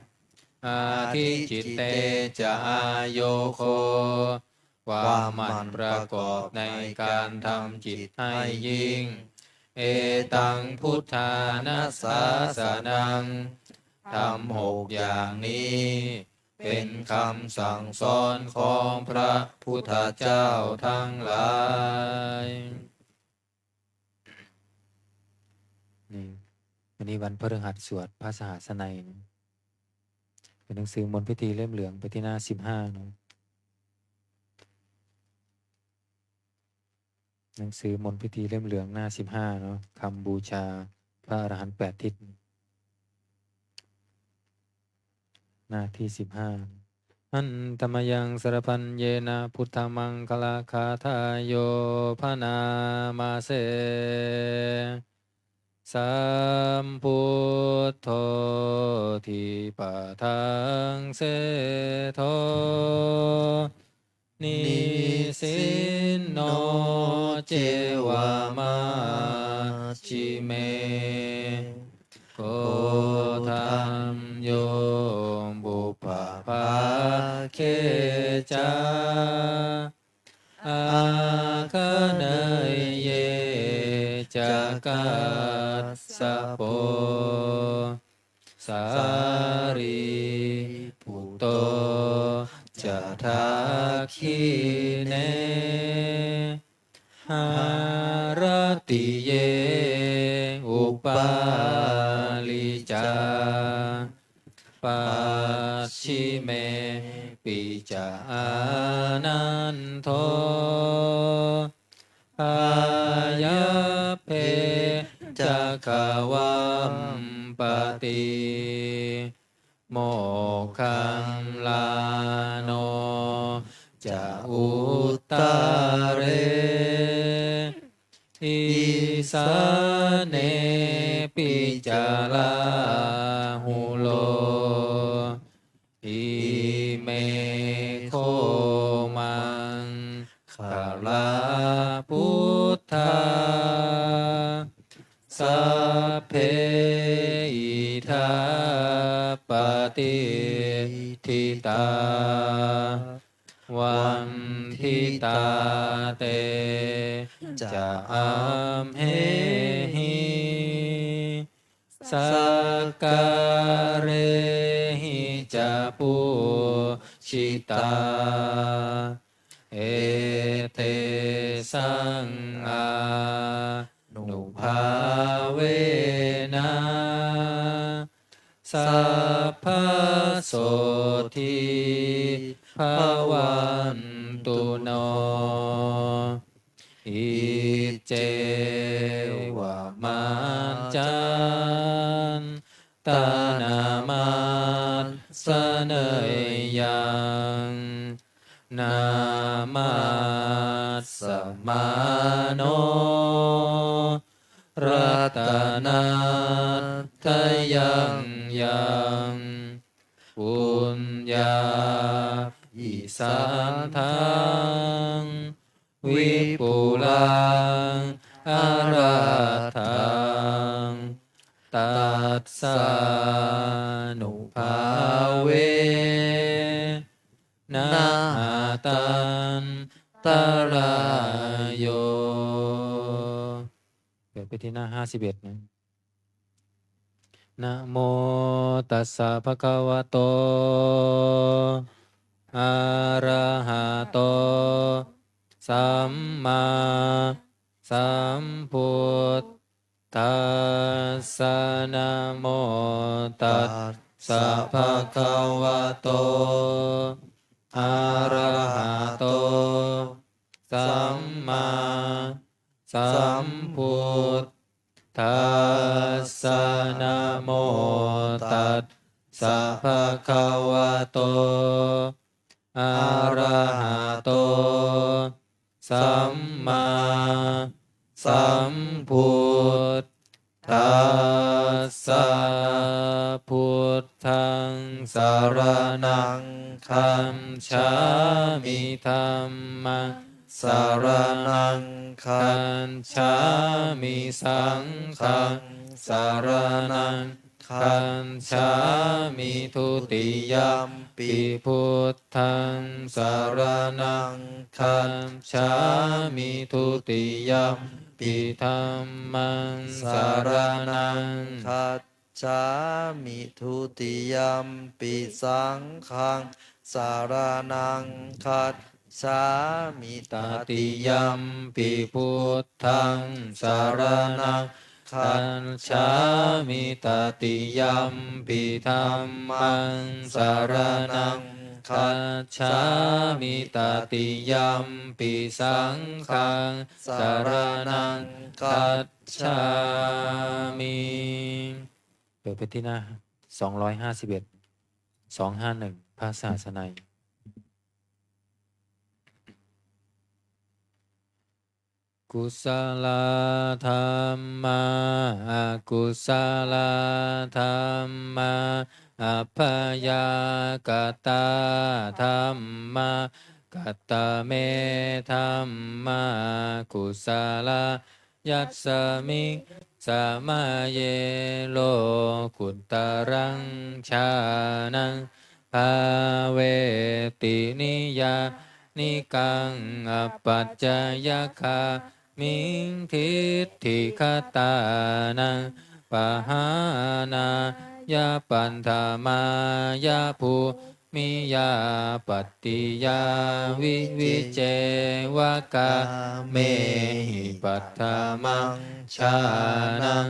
Adhicitte ca āyogo ความหมั่นประกอบในการทำจิตให้ยิ่ง Etaṃ buddhāna sāsanaṃ ธรรมหกอย่างนี้ เป็นคำสั่งสอนของพระพุทธเจ้าทั้งหลาย นี่ วันนี้วันพฤหัสสวดพระสหัสไนยนะ เป็นหนังสือมนต์พิธีเล่มเหลืองไปที่หน้าสิบห้าเนาะ หนังสือมนต์พิธีเล่มเหลืองหน้าสิบห้าเนาะ คำบูชาพระอรหันต์แปดทิศ หน้าที่สิบห้า Handa mayaṃ sarabhaññena buddhamaṅgalagāthāyo bhaṇāma se. Sambuddho dipadaṃ seṭṭho nisinno ceva majjh pacchime, koṇḍañño pubbabhāge ca āgaṇeyye ca kassapo sārīputto ca dakkhiṇe haratiye upāli ca pacchimepi ca ānando pāyabbe ca gavampati moggallāno ca uttare isānepi ca rāhulo ime kho maṅgalā buddhā sabbe idha patiṭṭhitā vanditā te ca amhehi sakkārehi ca pūjitā etesaṃ ānubhāvena sabbasotthī bhavantu no. Iccevam accantanamassamaṇo ratanattayaṃ yaṃ puññābhisandaṃ vipulaṃ alatthaṃ tassānubhāvena atantarāyo. เปิดไปที่หน้า ห้าสิบเอ็ด นะ Namo tassa bhagavato arahato sammāsambuddhassa. Namo tassa bhagavato arahato sammāsambuddhassa. Namo tassa bhagavato arahato sammāsambuddhassa. Buddhaṃ saraṇaṃ gacchāmi. Dhammaṃ saraṇaṃ gacchāmi. Saṅghaṃ saraṇaṃ gacchāmi. Dutiyampi buddhaṃ saraṇaṃ gacchāmi. Dutiyampi dhammaṃ saraṇaṃ gacchāmi. Dutiyampi saṅghaṃ saraṇaṃ gacchāmi. Tatiyampi buddhaṃ saraṇaṃ gacchāmi. Tatiyampi dhammaṃ saraṇaṃ gacchāmi. Tatiyampi saṅghaṃ saraṇaṃ gacchāmi. เปิดไปที่หน้า สองร้อยห้าสิบเอ็ด สองห้าหนึ่ง พระศาสนัย Kusalā dhammā, akusalā dhammā, abyākatā dhammā. Katame dhammā kusalā? Yasmiṃ samaye lokuttaraṃ jhānaṃ bhāveti niyyānikaṃ apacayagāmiṃ diṭṭhigatānaṃ pahānāya paṭhamāya bhūmiyā pattiyā vivicceva kāmehi paṭhamaṃ jhānaṃ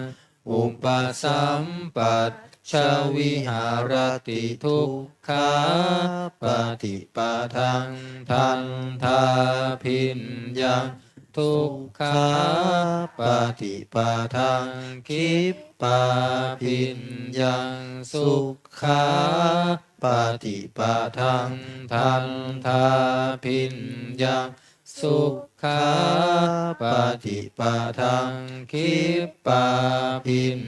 upasampajja viharati dukkhāpaṭipadaṃ dandhābhiññaṃ dukkhāpaṭipadaṃ khippābhiññaṃ sukhāpaṭipadaṃ dandhābhiññaṃ sukhāpaṭipadaṃ khippābhiññaṃ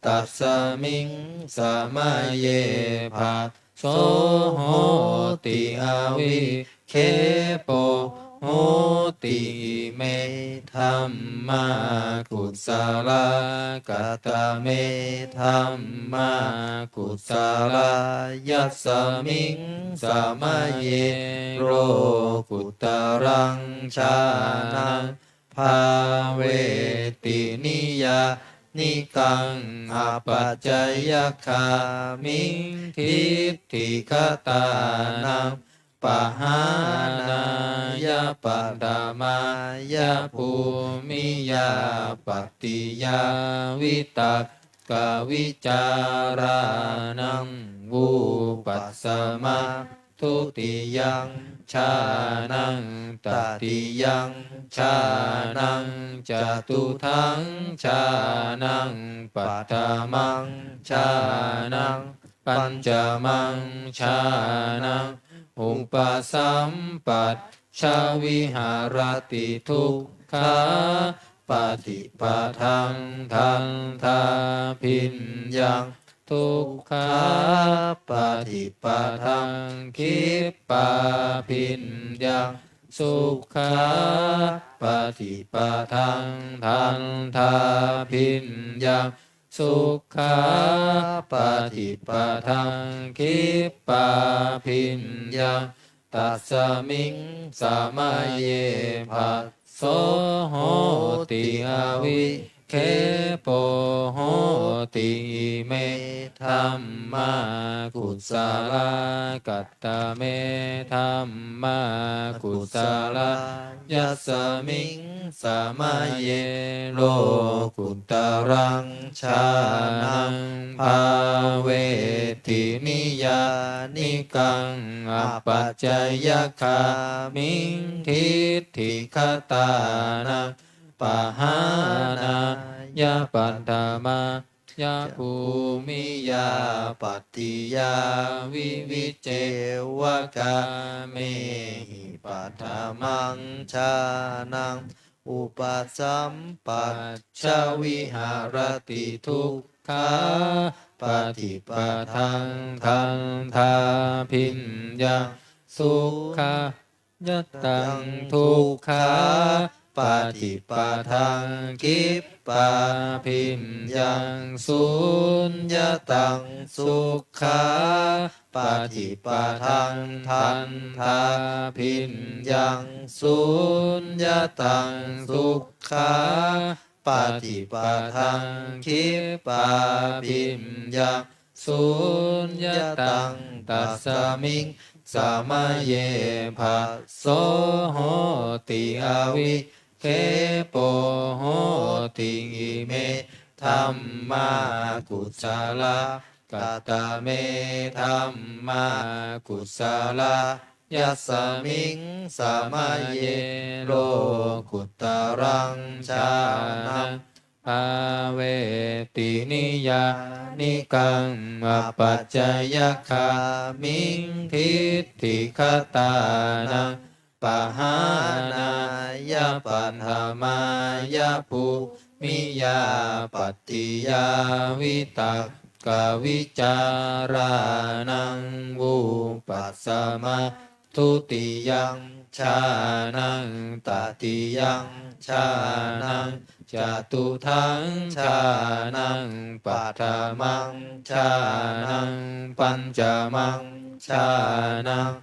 tasmiṃ samaye phasso hoti avikkhepo hoti ime dhammā kusalā. Katame dhammā kusalā? Yasmiṃ samaye lokuttaraṃ jhānaṃ bhāveti niyyānikaṃ apacayagāmiṃ diṭṭhigatānaṃ pahānāya paṭhamāya bhūmiyā pattiyā vitakkavicārānaṃ vūpasamā dutiyaṃ jhānaṃ tatiyaṃ jhānaṃ catutthaṃ jhānaṃ paṭhamaṃ jhānaṃ pañcamaṃ jhānaṃ upasampajja viharati dukkhāpaṭipadaṃ dandhābhiññaṃ dukkhāpaṭipadaṃ khippābhiññaṃ sukhāpaṭipadaṃ dandhābhiññaṃ sukhāpaṭipadaṃ khippābhiññaṃ tasmiṃ samaye phasso hoti avikkhepo hoti ime dhammā kusalā. Katame dhammā kusalā? Yasmiṃ samaye lokuttaraṃ jhānaṃ bhāveti niyyānikaṃ apacayagāmiṃ diṭṭhigatānaṃ pahānāya paṭhamā ya bhūmiyā pattiyā vivicceva kāmehi paṭhamaṃ jhānaṃ upasampajja viharati dukkhāpaṭipadaṃ dandhābhiññaṃ sukha yataṃ dukkhāpaṭipadaṃ khippābhiññaṃ suññataṃ sukhāpaṭipadaṃ dandhābhiññaṃ suññataṃ sukhāpaṭipadaṃ khippābhiññaṃ suññataṃ tasmiṃ samaye phasso hoti avikkhepo hoti ime dhammā kusalā. Katame dhammā kusalā? Yasmiṃ samaye lokuttaraṃ jhānaṃ bhāveti niyyānikaṃ apacayagāmiṃ diṭṭhigatānaṃ pahānāya paṭhamāya bhūmiyā pattiyā vitakkavicārānaṃ vūpasamā dutiyaṃ jhānaṃ tatiyaṃ jhānaṃ catutthaṃ jhānaṃ paṭhamaṃ jhānaṃ pañcamaṃ jhānaṃ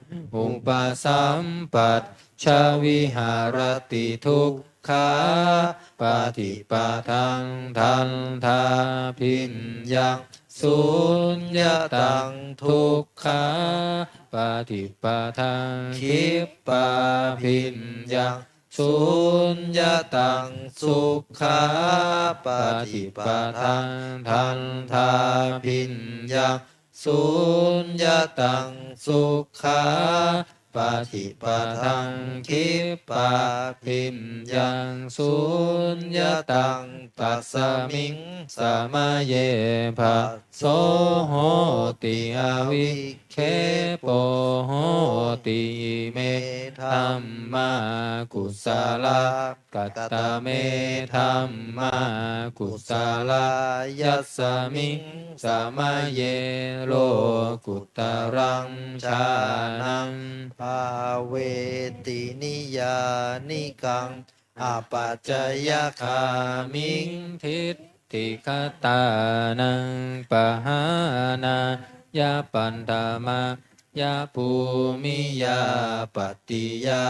upasampajja viharati dukkhāpaṭipadaṃ dandhābhiññaṃ suññataṃ dukkhāpaṭipadaṃ khippābhiññaṃ suññataṃ sukhāpaṭipadaṃ dandhābhiññaṃ suññataṃ sukhāpaṭipadaṃ khippābhiññaṃ suññataṃ tasmiṃ samaye phasso hoti avikkhepo hoti ime dhammā kusalā. Katame dhammā kusalā? Yasmiṃ samaye lokuttaraṃ jhānaṃ bhāveti niyyānikaṃ apacayagāmiṃ diṭṭhigatānaṃ pahānāya paṭhamā ya bhūmiyā pattiyā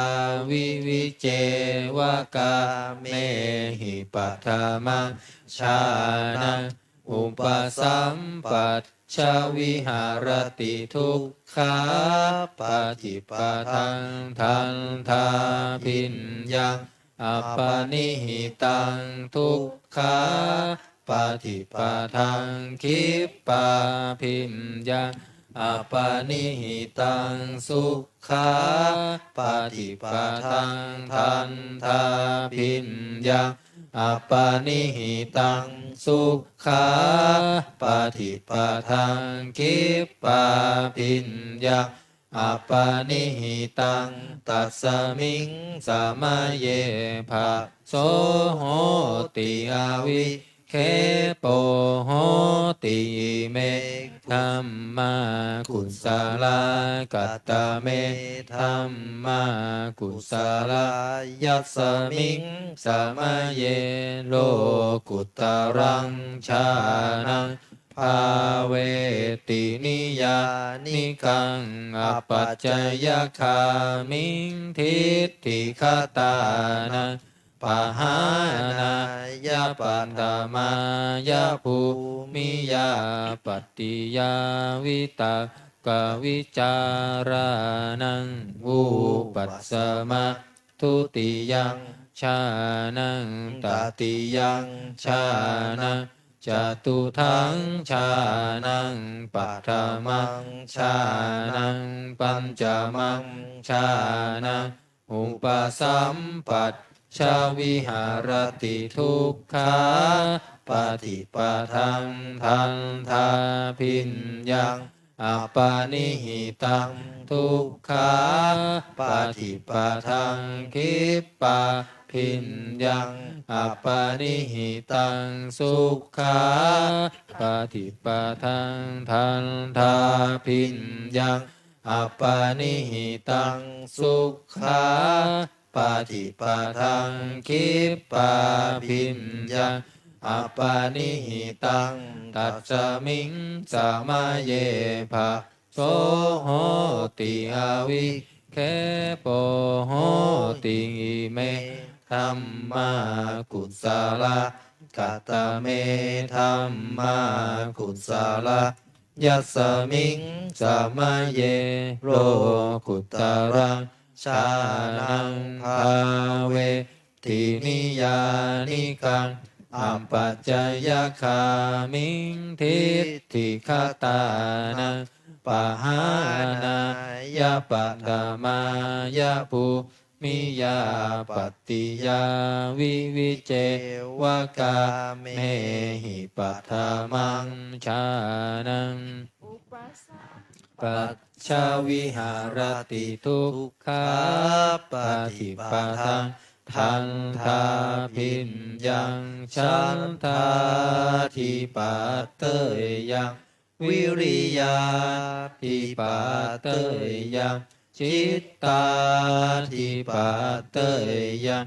vivicceva kāmehi paṭhamaṃ jhānaṃ upasampajja viharati dukkhāpaṭipadaṃ dandhābhiññaṃ apanihitaṃ dukkhāpaṭipadaṃ khippābhiññaṃ apanihitaṃ sukhāpaṭipadaṃ dandhābhiññaṃ apanihitaṃ sukhāpaṭipadaṃ khippābhiññaṃ apanihitaṃ tasmiṃ samaye phasso hoti avikkhepo hoti ime dhammā kusalā. Katame dhammā kusalā? Yasmiṃ samaye lokuttaraṃ jhānaṃ bhāveti niyyānikaṃ apacayagāmiṃ diṭṭhigatānaṃ pahānāya paṭhamāya bhūmiyā pattiyā vitakkavicārānaṃ vūpasama dutiyaṃ jhānaṃ tatiyaṃ jhānaṃ catutthaṃ jhānaṃ paṭhamaṃ jhānaṃ pañcamaṃ jhānaṃ upasampajja viharati dukkhāpaṭipadaṃ dandhābhiññaṃ apanihitaṃ dukkhāpaṭipadaṃ khippābhiññaṃ apanihitaṃ sukhāpaṭipadaṃ dandhābhiññaṃ apanihitaṃ sukhāpaṭipadaṃ khippābhiññaṃ apanihitaṃ tasmiṃ samaye phasso hoti avikkhepo hoti ime dhammā kusalā. Katame dhammā kusalā? Yasmiṃ samaye lokuttaraṃ jhānaṃ bhāveti niyyānikaṃ apacayagāmiṃ diṭṭhigatānaṃ pahānāya paṭhamāya bhūmiyā pattiyā vivicceva kāmehi paṭhamaṃ jhānaṃ upasampajja viharati dukkhāpaṭipadaṃ dandhābhiññaṃ chandādhipateyyaṃ vīriyādhipateyyaṃ cittāṭṭhipatteyya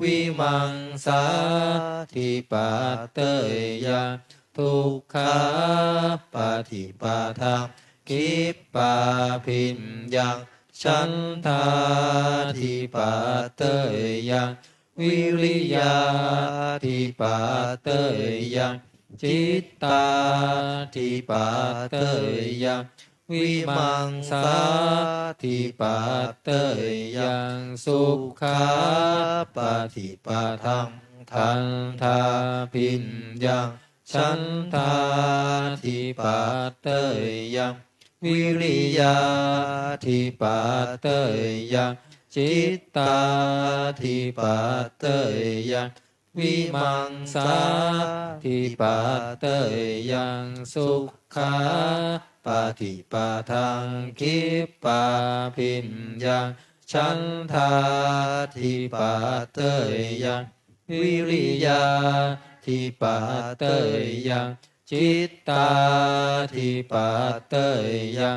vīmaṃsāṭṭhipatteyya dukkhāpaṭipadaṃ khippābhiññaṃ chandāṭṭhipatteyya vīriyāṭṭhipatteyya cittāṭṭhipatteyya vīmaṃsāṭṭhipatteyya sukhāpaṭipadaṃ dandhābhiññaṃ chandāṭṭhipatteyya vīriyāṭṭhipatteyya cittāṭṭhipatteyya vīmaṃsāṭṭhipatteyya sukhāpaṭipadaṃ khippābhiññaṃ chandāṭṭhipatteyya vīriyāṭṭhipatteyya cittāṭṭhipatteyya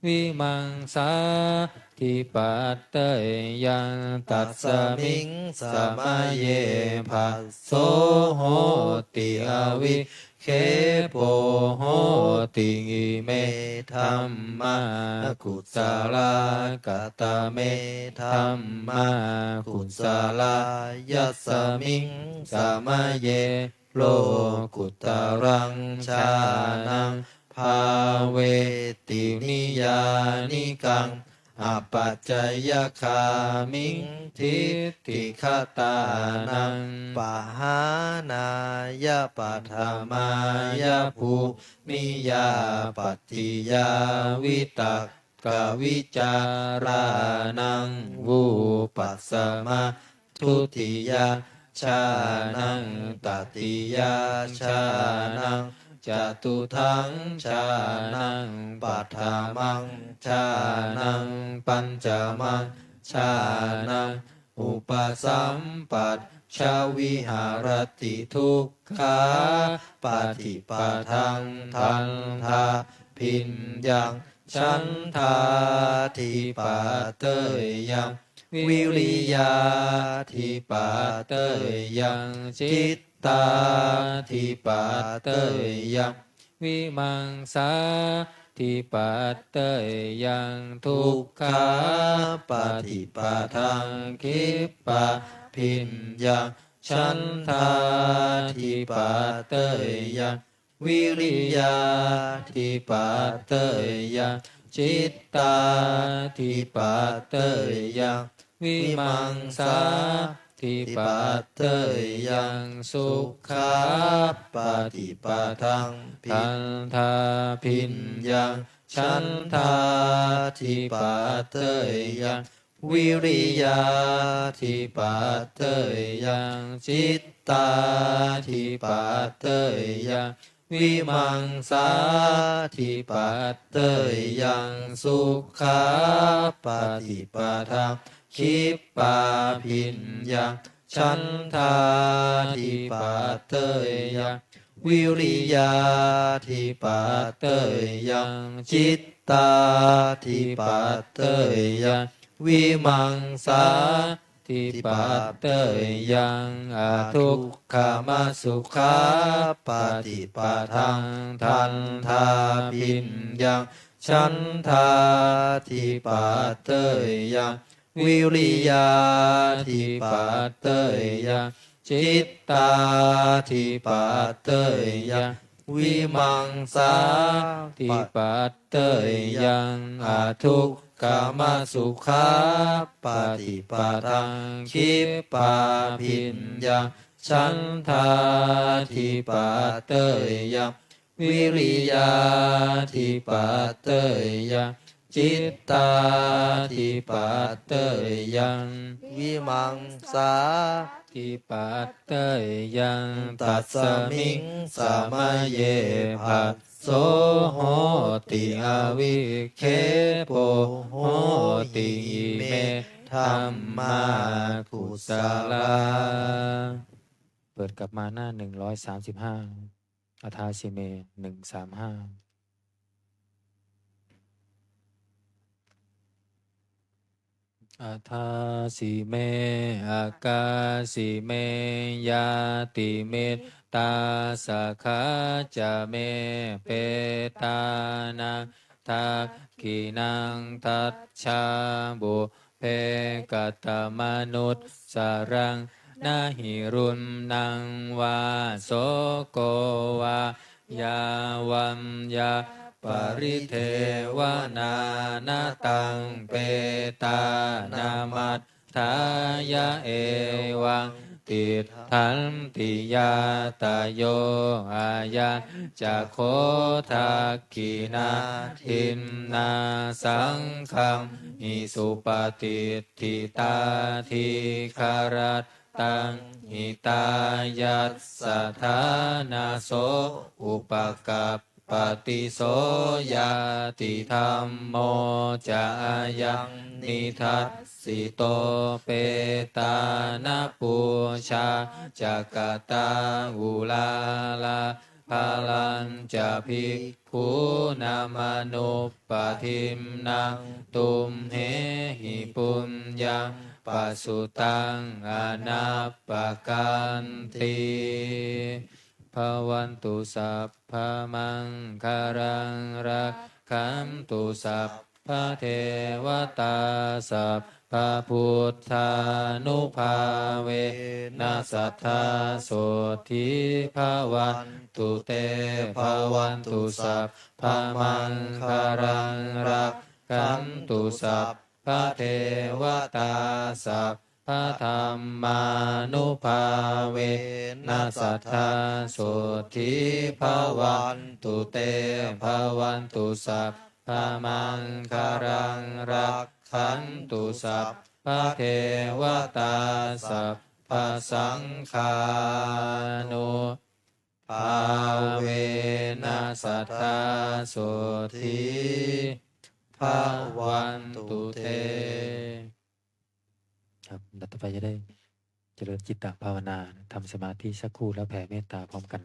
vīmaṃsāṭṭhipatteyya. Tasmiṃ samaye phasso hoti avikkhepo hoti. Ime dhammā kusalā. Katame dhammā kusalā? Yasmiṃ samaye lokuttaraṃ jhānaṃ bhāveti niyyānikaṃ apacayagāmiṃ diṭṭhigatānaṃ pahānāya paṭhamāya bhūmiyā pattiyā vitakkavicārānaṃ vūpasama dutiyā jhānaṃ tatiyā jhānaṃ catutthaṃ jhānaṃ paṭhamaṃ jhānaṃ pañcamaṃ jhānaṃ upasampajja viharati dukkhāpaṭipadaṃ dandhābhiññaṃ chandāṭṭhipatteyya vīriyāṭṭhipatteyya cittāṭṭhipatteyya vīmaṃsāṭṭhipatteyya dukkhāpaṭipadaṃ khippābhiññaṃ chandāṭṭhipatteyya vīriyāṭṭhipatteyya cittāṭṭhipatteyya vīmaṃsāṭṭhipatteyya sukhāpaṭipadaṃ dandhābhiññaṃ chandāṭṭhipatteyya vīriyāṭṭhipatteyya cittāṭṭhipatteyya vīmaṃsāṭṭhipatteyya sukhāpaṭipadaṃ khippābhiññaṃ chandāṭṭhipatteyya vīriyāṭṭhipatteyya cittāṭṭhipatteyya vīmaṃsāṭṭhipatteyyaṃ adukkhamasukhāpaṭipadaṃ dandhābhiññaṃ chandāṭṭhipatteyya vīriyāṭṭhipatteyya cittāṭṭhipatteyya vīmaṃsāṭṭhipatteyyaṃ adukkhamasukhāpaṭipadaṃ khippābhiññaṃ chandāṭṭhipatteyya vīriyāṭṭhipatteyya cittāṭṭhipatteyya vīmaṃsāṭṭhipatteyya. Tasmiṃ samaye phasso hoti avikkhepo hoti ime dhammā kusalā. เปิดกลับมาหน้า หนึ่งร้อยสามสิบห้า Athāsi me หนึ่งสามห้า เ Adāsi me akāsi me ñātimittā sakhā ca me petānaṃ dakkhiṇaṃ dajjā pubbe katamanussaraṃ. Na hi ruṇṇaṃ vā soko vā yā vaññā paridevanā na taṃ petānamatthāya evaṃ tiṭṭhanti ñātayo. Ayañca kho dakkhiṇā dinnā saṅghamhi supatiṭṭhitā dīgharattaṃ hitāyassa ṭhānaso upakappati. So ñātidhammo ca ayaṃ nidassito petāna pūjā ca katā uḷārā balañca bhikkhūnamanuppadinnaṃ tumhehi puññaṃ pasutaṃ anappakanti. Bhavatu sabbamaṅgalaṃ rakkhantu sabbadevatā sabbabuddhānubhāvena sadā sotthī bhavantu te. Bhavatu sabbamaṅgalaṃ rakkhantu sabbadevatā sabbadhammānubhāvena sadā sotthī bhavantu te. Bhavatu sabbamaṅgalaṃ rakkhantu sabbadevatā sabbasaṅghānubhāvena sadā sotthī bhavantu te. ครับ ลำดับต่อไปจะได้เจริญจิตตภาวนา ทำสมาธิสักครู่แล้วแผ่เมตตาพร้อมกัน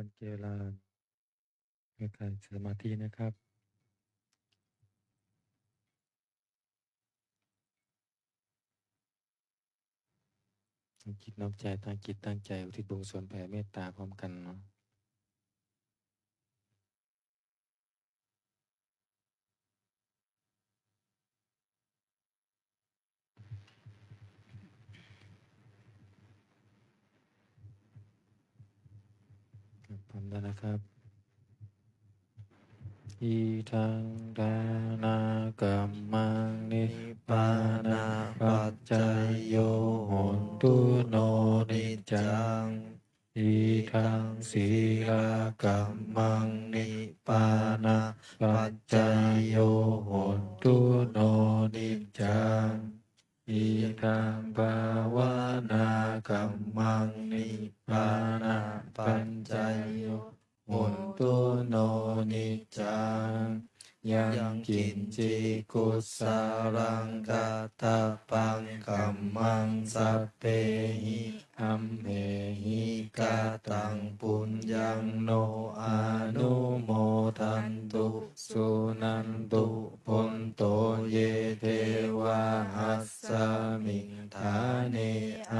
คนเกลา ให้การสมาธินะครับ ตั้งจิตน้อมใจ ตั้งจิตตั้งใจอุทิศบุญกุศลแผ่เมตตาพร้อมกันเนาะ พร้อมแล้วนะครับ Idaṃ dānakammaṃ nibbānapaccayo hotu no niccaṃ. Idaṃ sīlakammaṃ nibbānapaccayo hotu no niccaṃ. Idaṃ bhāvanākammaṃ nibbānapaccayo hotu no niccaṃ. Yaṃ kiñci kusalaṃ katabbaṃ kammaṃ sabbehi amhehi kataṃ puññaṃ no anumodantu suṇantu bhonto ye devā asmiṃ ṭhāne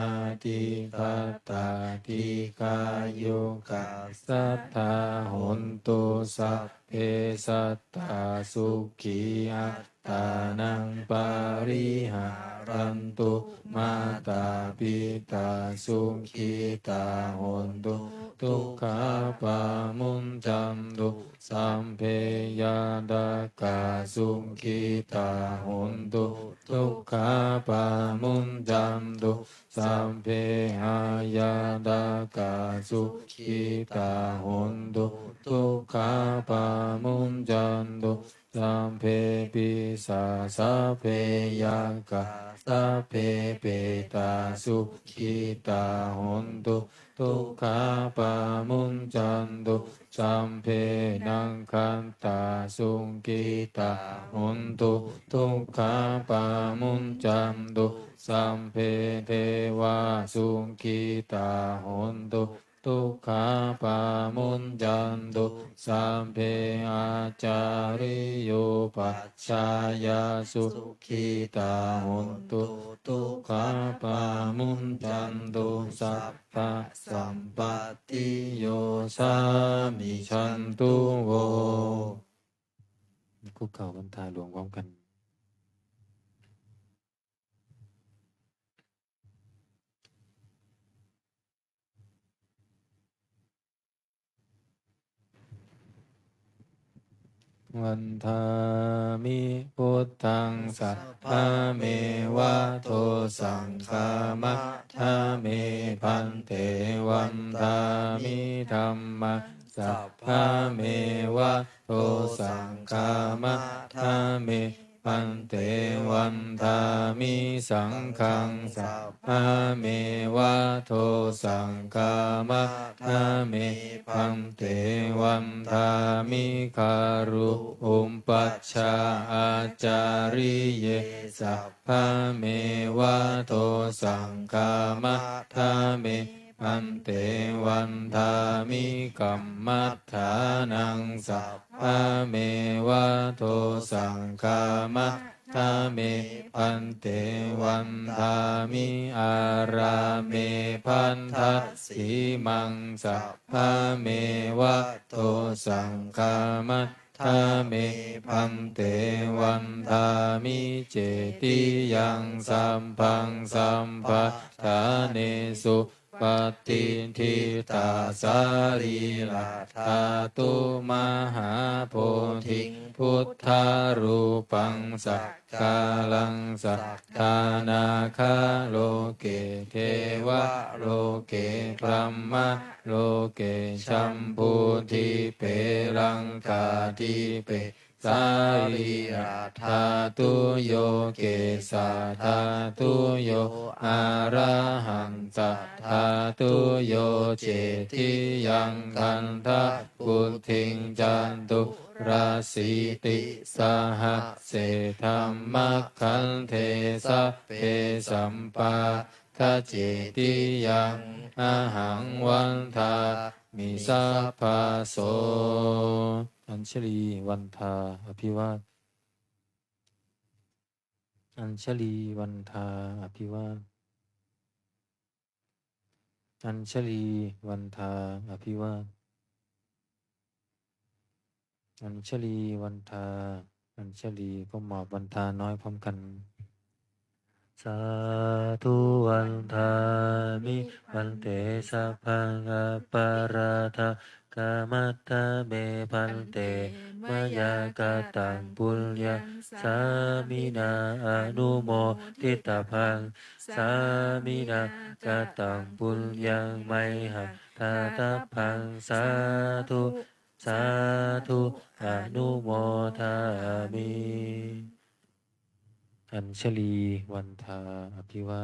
adhigatā dīghāyukā sadā hontu sabbe sattā sukhī attānaṃ pariharantu. Mātā pitā sukhitā hontu dukkhā pamuñcantu. Sabbe ñātakā sukhitā hontu dukkhā pamuñcantu. Sabbe aññātakā sukhitā hontu dukkhā pamuñcantu. Sabbe pisā sabbe yakkhā sabbe petā sukhitā hontu dukkhā pamuñcantu. Sabbe nakkhattā sukhitā hontu dukkhā pamuñcantu. Sabbe devā sukhitā hontu dukkhā pamuñcantu. Sabbe ācariyupajjhāyā sukhitā hontu dukkhā pamuñcantu. Sabbasampattiyo samijjhantu vo. คุกเข่าวันทาหลวงพร้อมกัน Vandāmi buddhaṃ sabbameva dosaṃ khamatha me bhante. Vandāmi dhammaṃ sabbameva dosaṃ khamatha me bhante. Vandāmi saṅghaṃ sabbameva dosaṃ khamatha me bhante. Vandāmi garu upajjhā ācariye sabbameva dosaṃ khamatha me bhante. Vandāmi kammaṭṭhānaṃ sabbameva dosaṃ khamatha me bhante. Vandāmi ārāme bandhasīmaṃ sabbameva dosaṃ khamatha me bhante. Vandāmi cetiyaṃ sabbaṃ sabbaṭṭhānesu patiṭṭhitā sarīradhātu mahābodhiṃ buddharūpaṃ sakalaṃ sadā nāgaloke devaloke brahmaloke jambudīpe laṅkādīpe sarīradhātuyo kesadhātuyo arahantathātuyo cetiyaṃ gandhakuṭiṃ caturāsītisahassedhammakkhandhe sabbe sampādacetiyaṃ ahaṃ vandāmi sabbaso. Añjalī vandā abhivā. Añjalī vandā abhivā. Añjalī vandā abhivā. Añjalī vandā. Añjalī ก้มหมอบ vandā น้อยพร้อมกัน Sādhu vandāmi bhante, sabbaṃ aparādhaṃ khamatha me bhante, mayā kataṃ puññaṃ sāminā anumoditabbaṃ, sāminā kataṃ puññaṃ mayhaṃ dātabbaṃ. Sādhu sādhu anumodāmi. Añjalī vandā abhivā.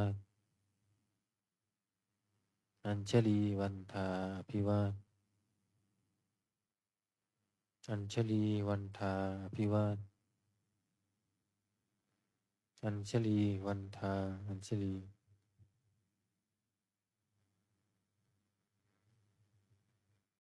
Añjalī vandā abhivā. Añjalī vandā abhivā. Añjalī vandā. Añjalī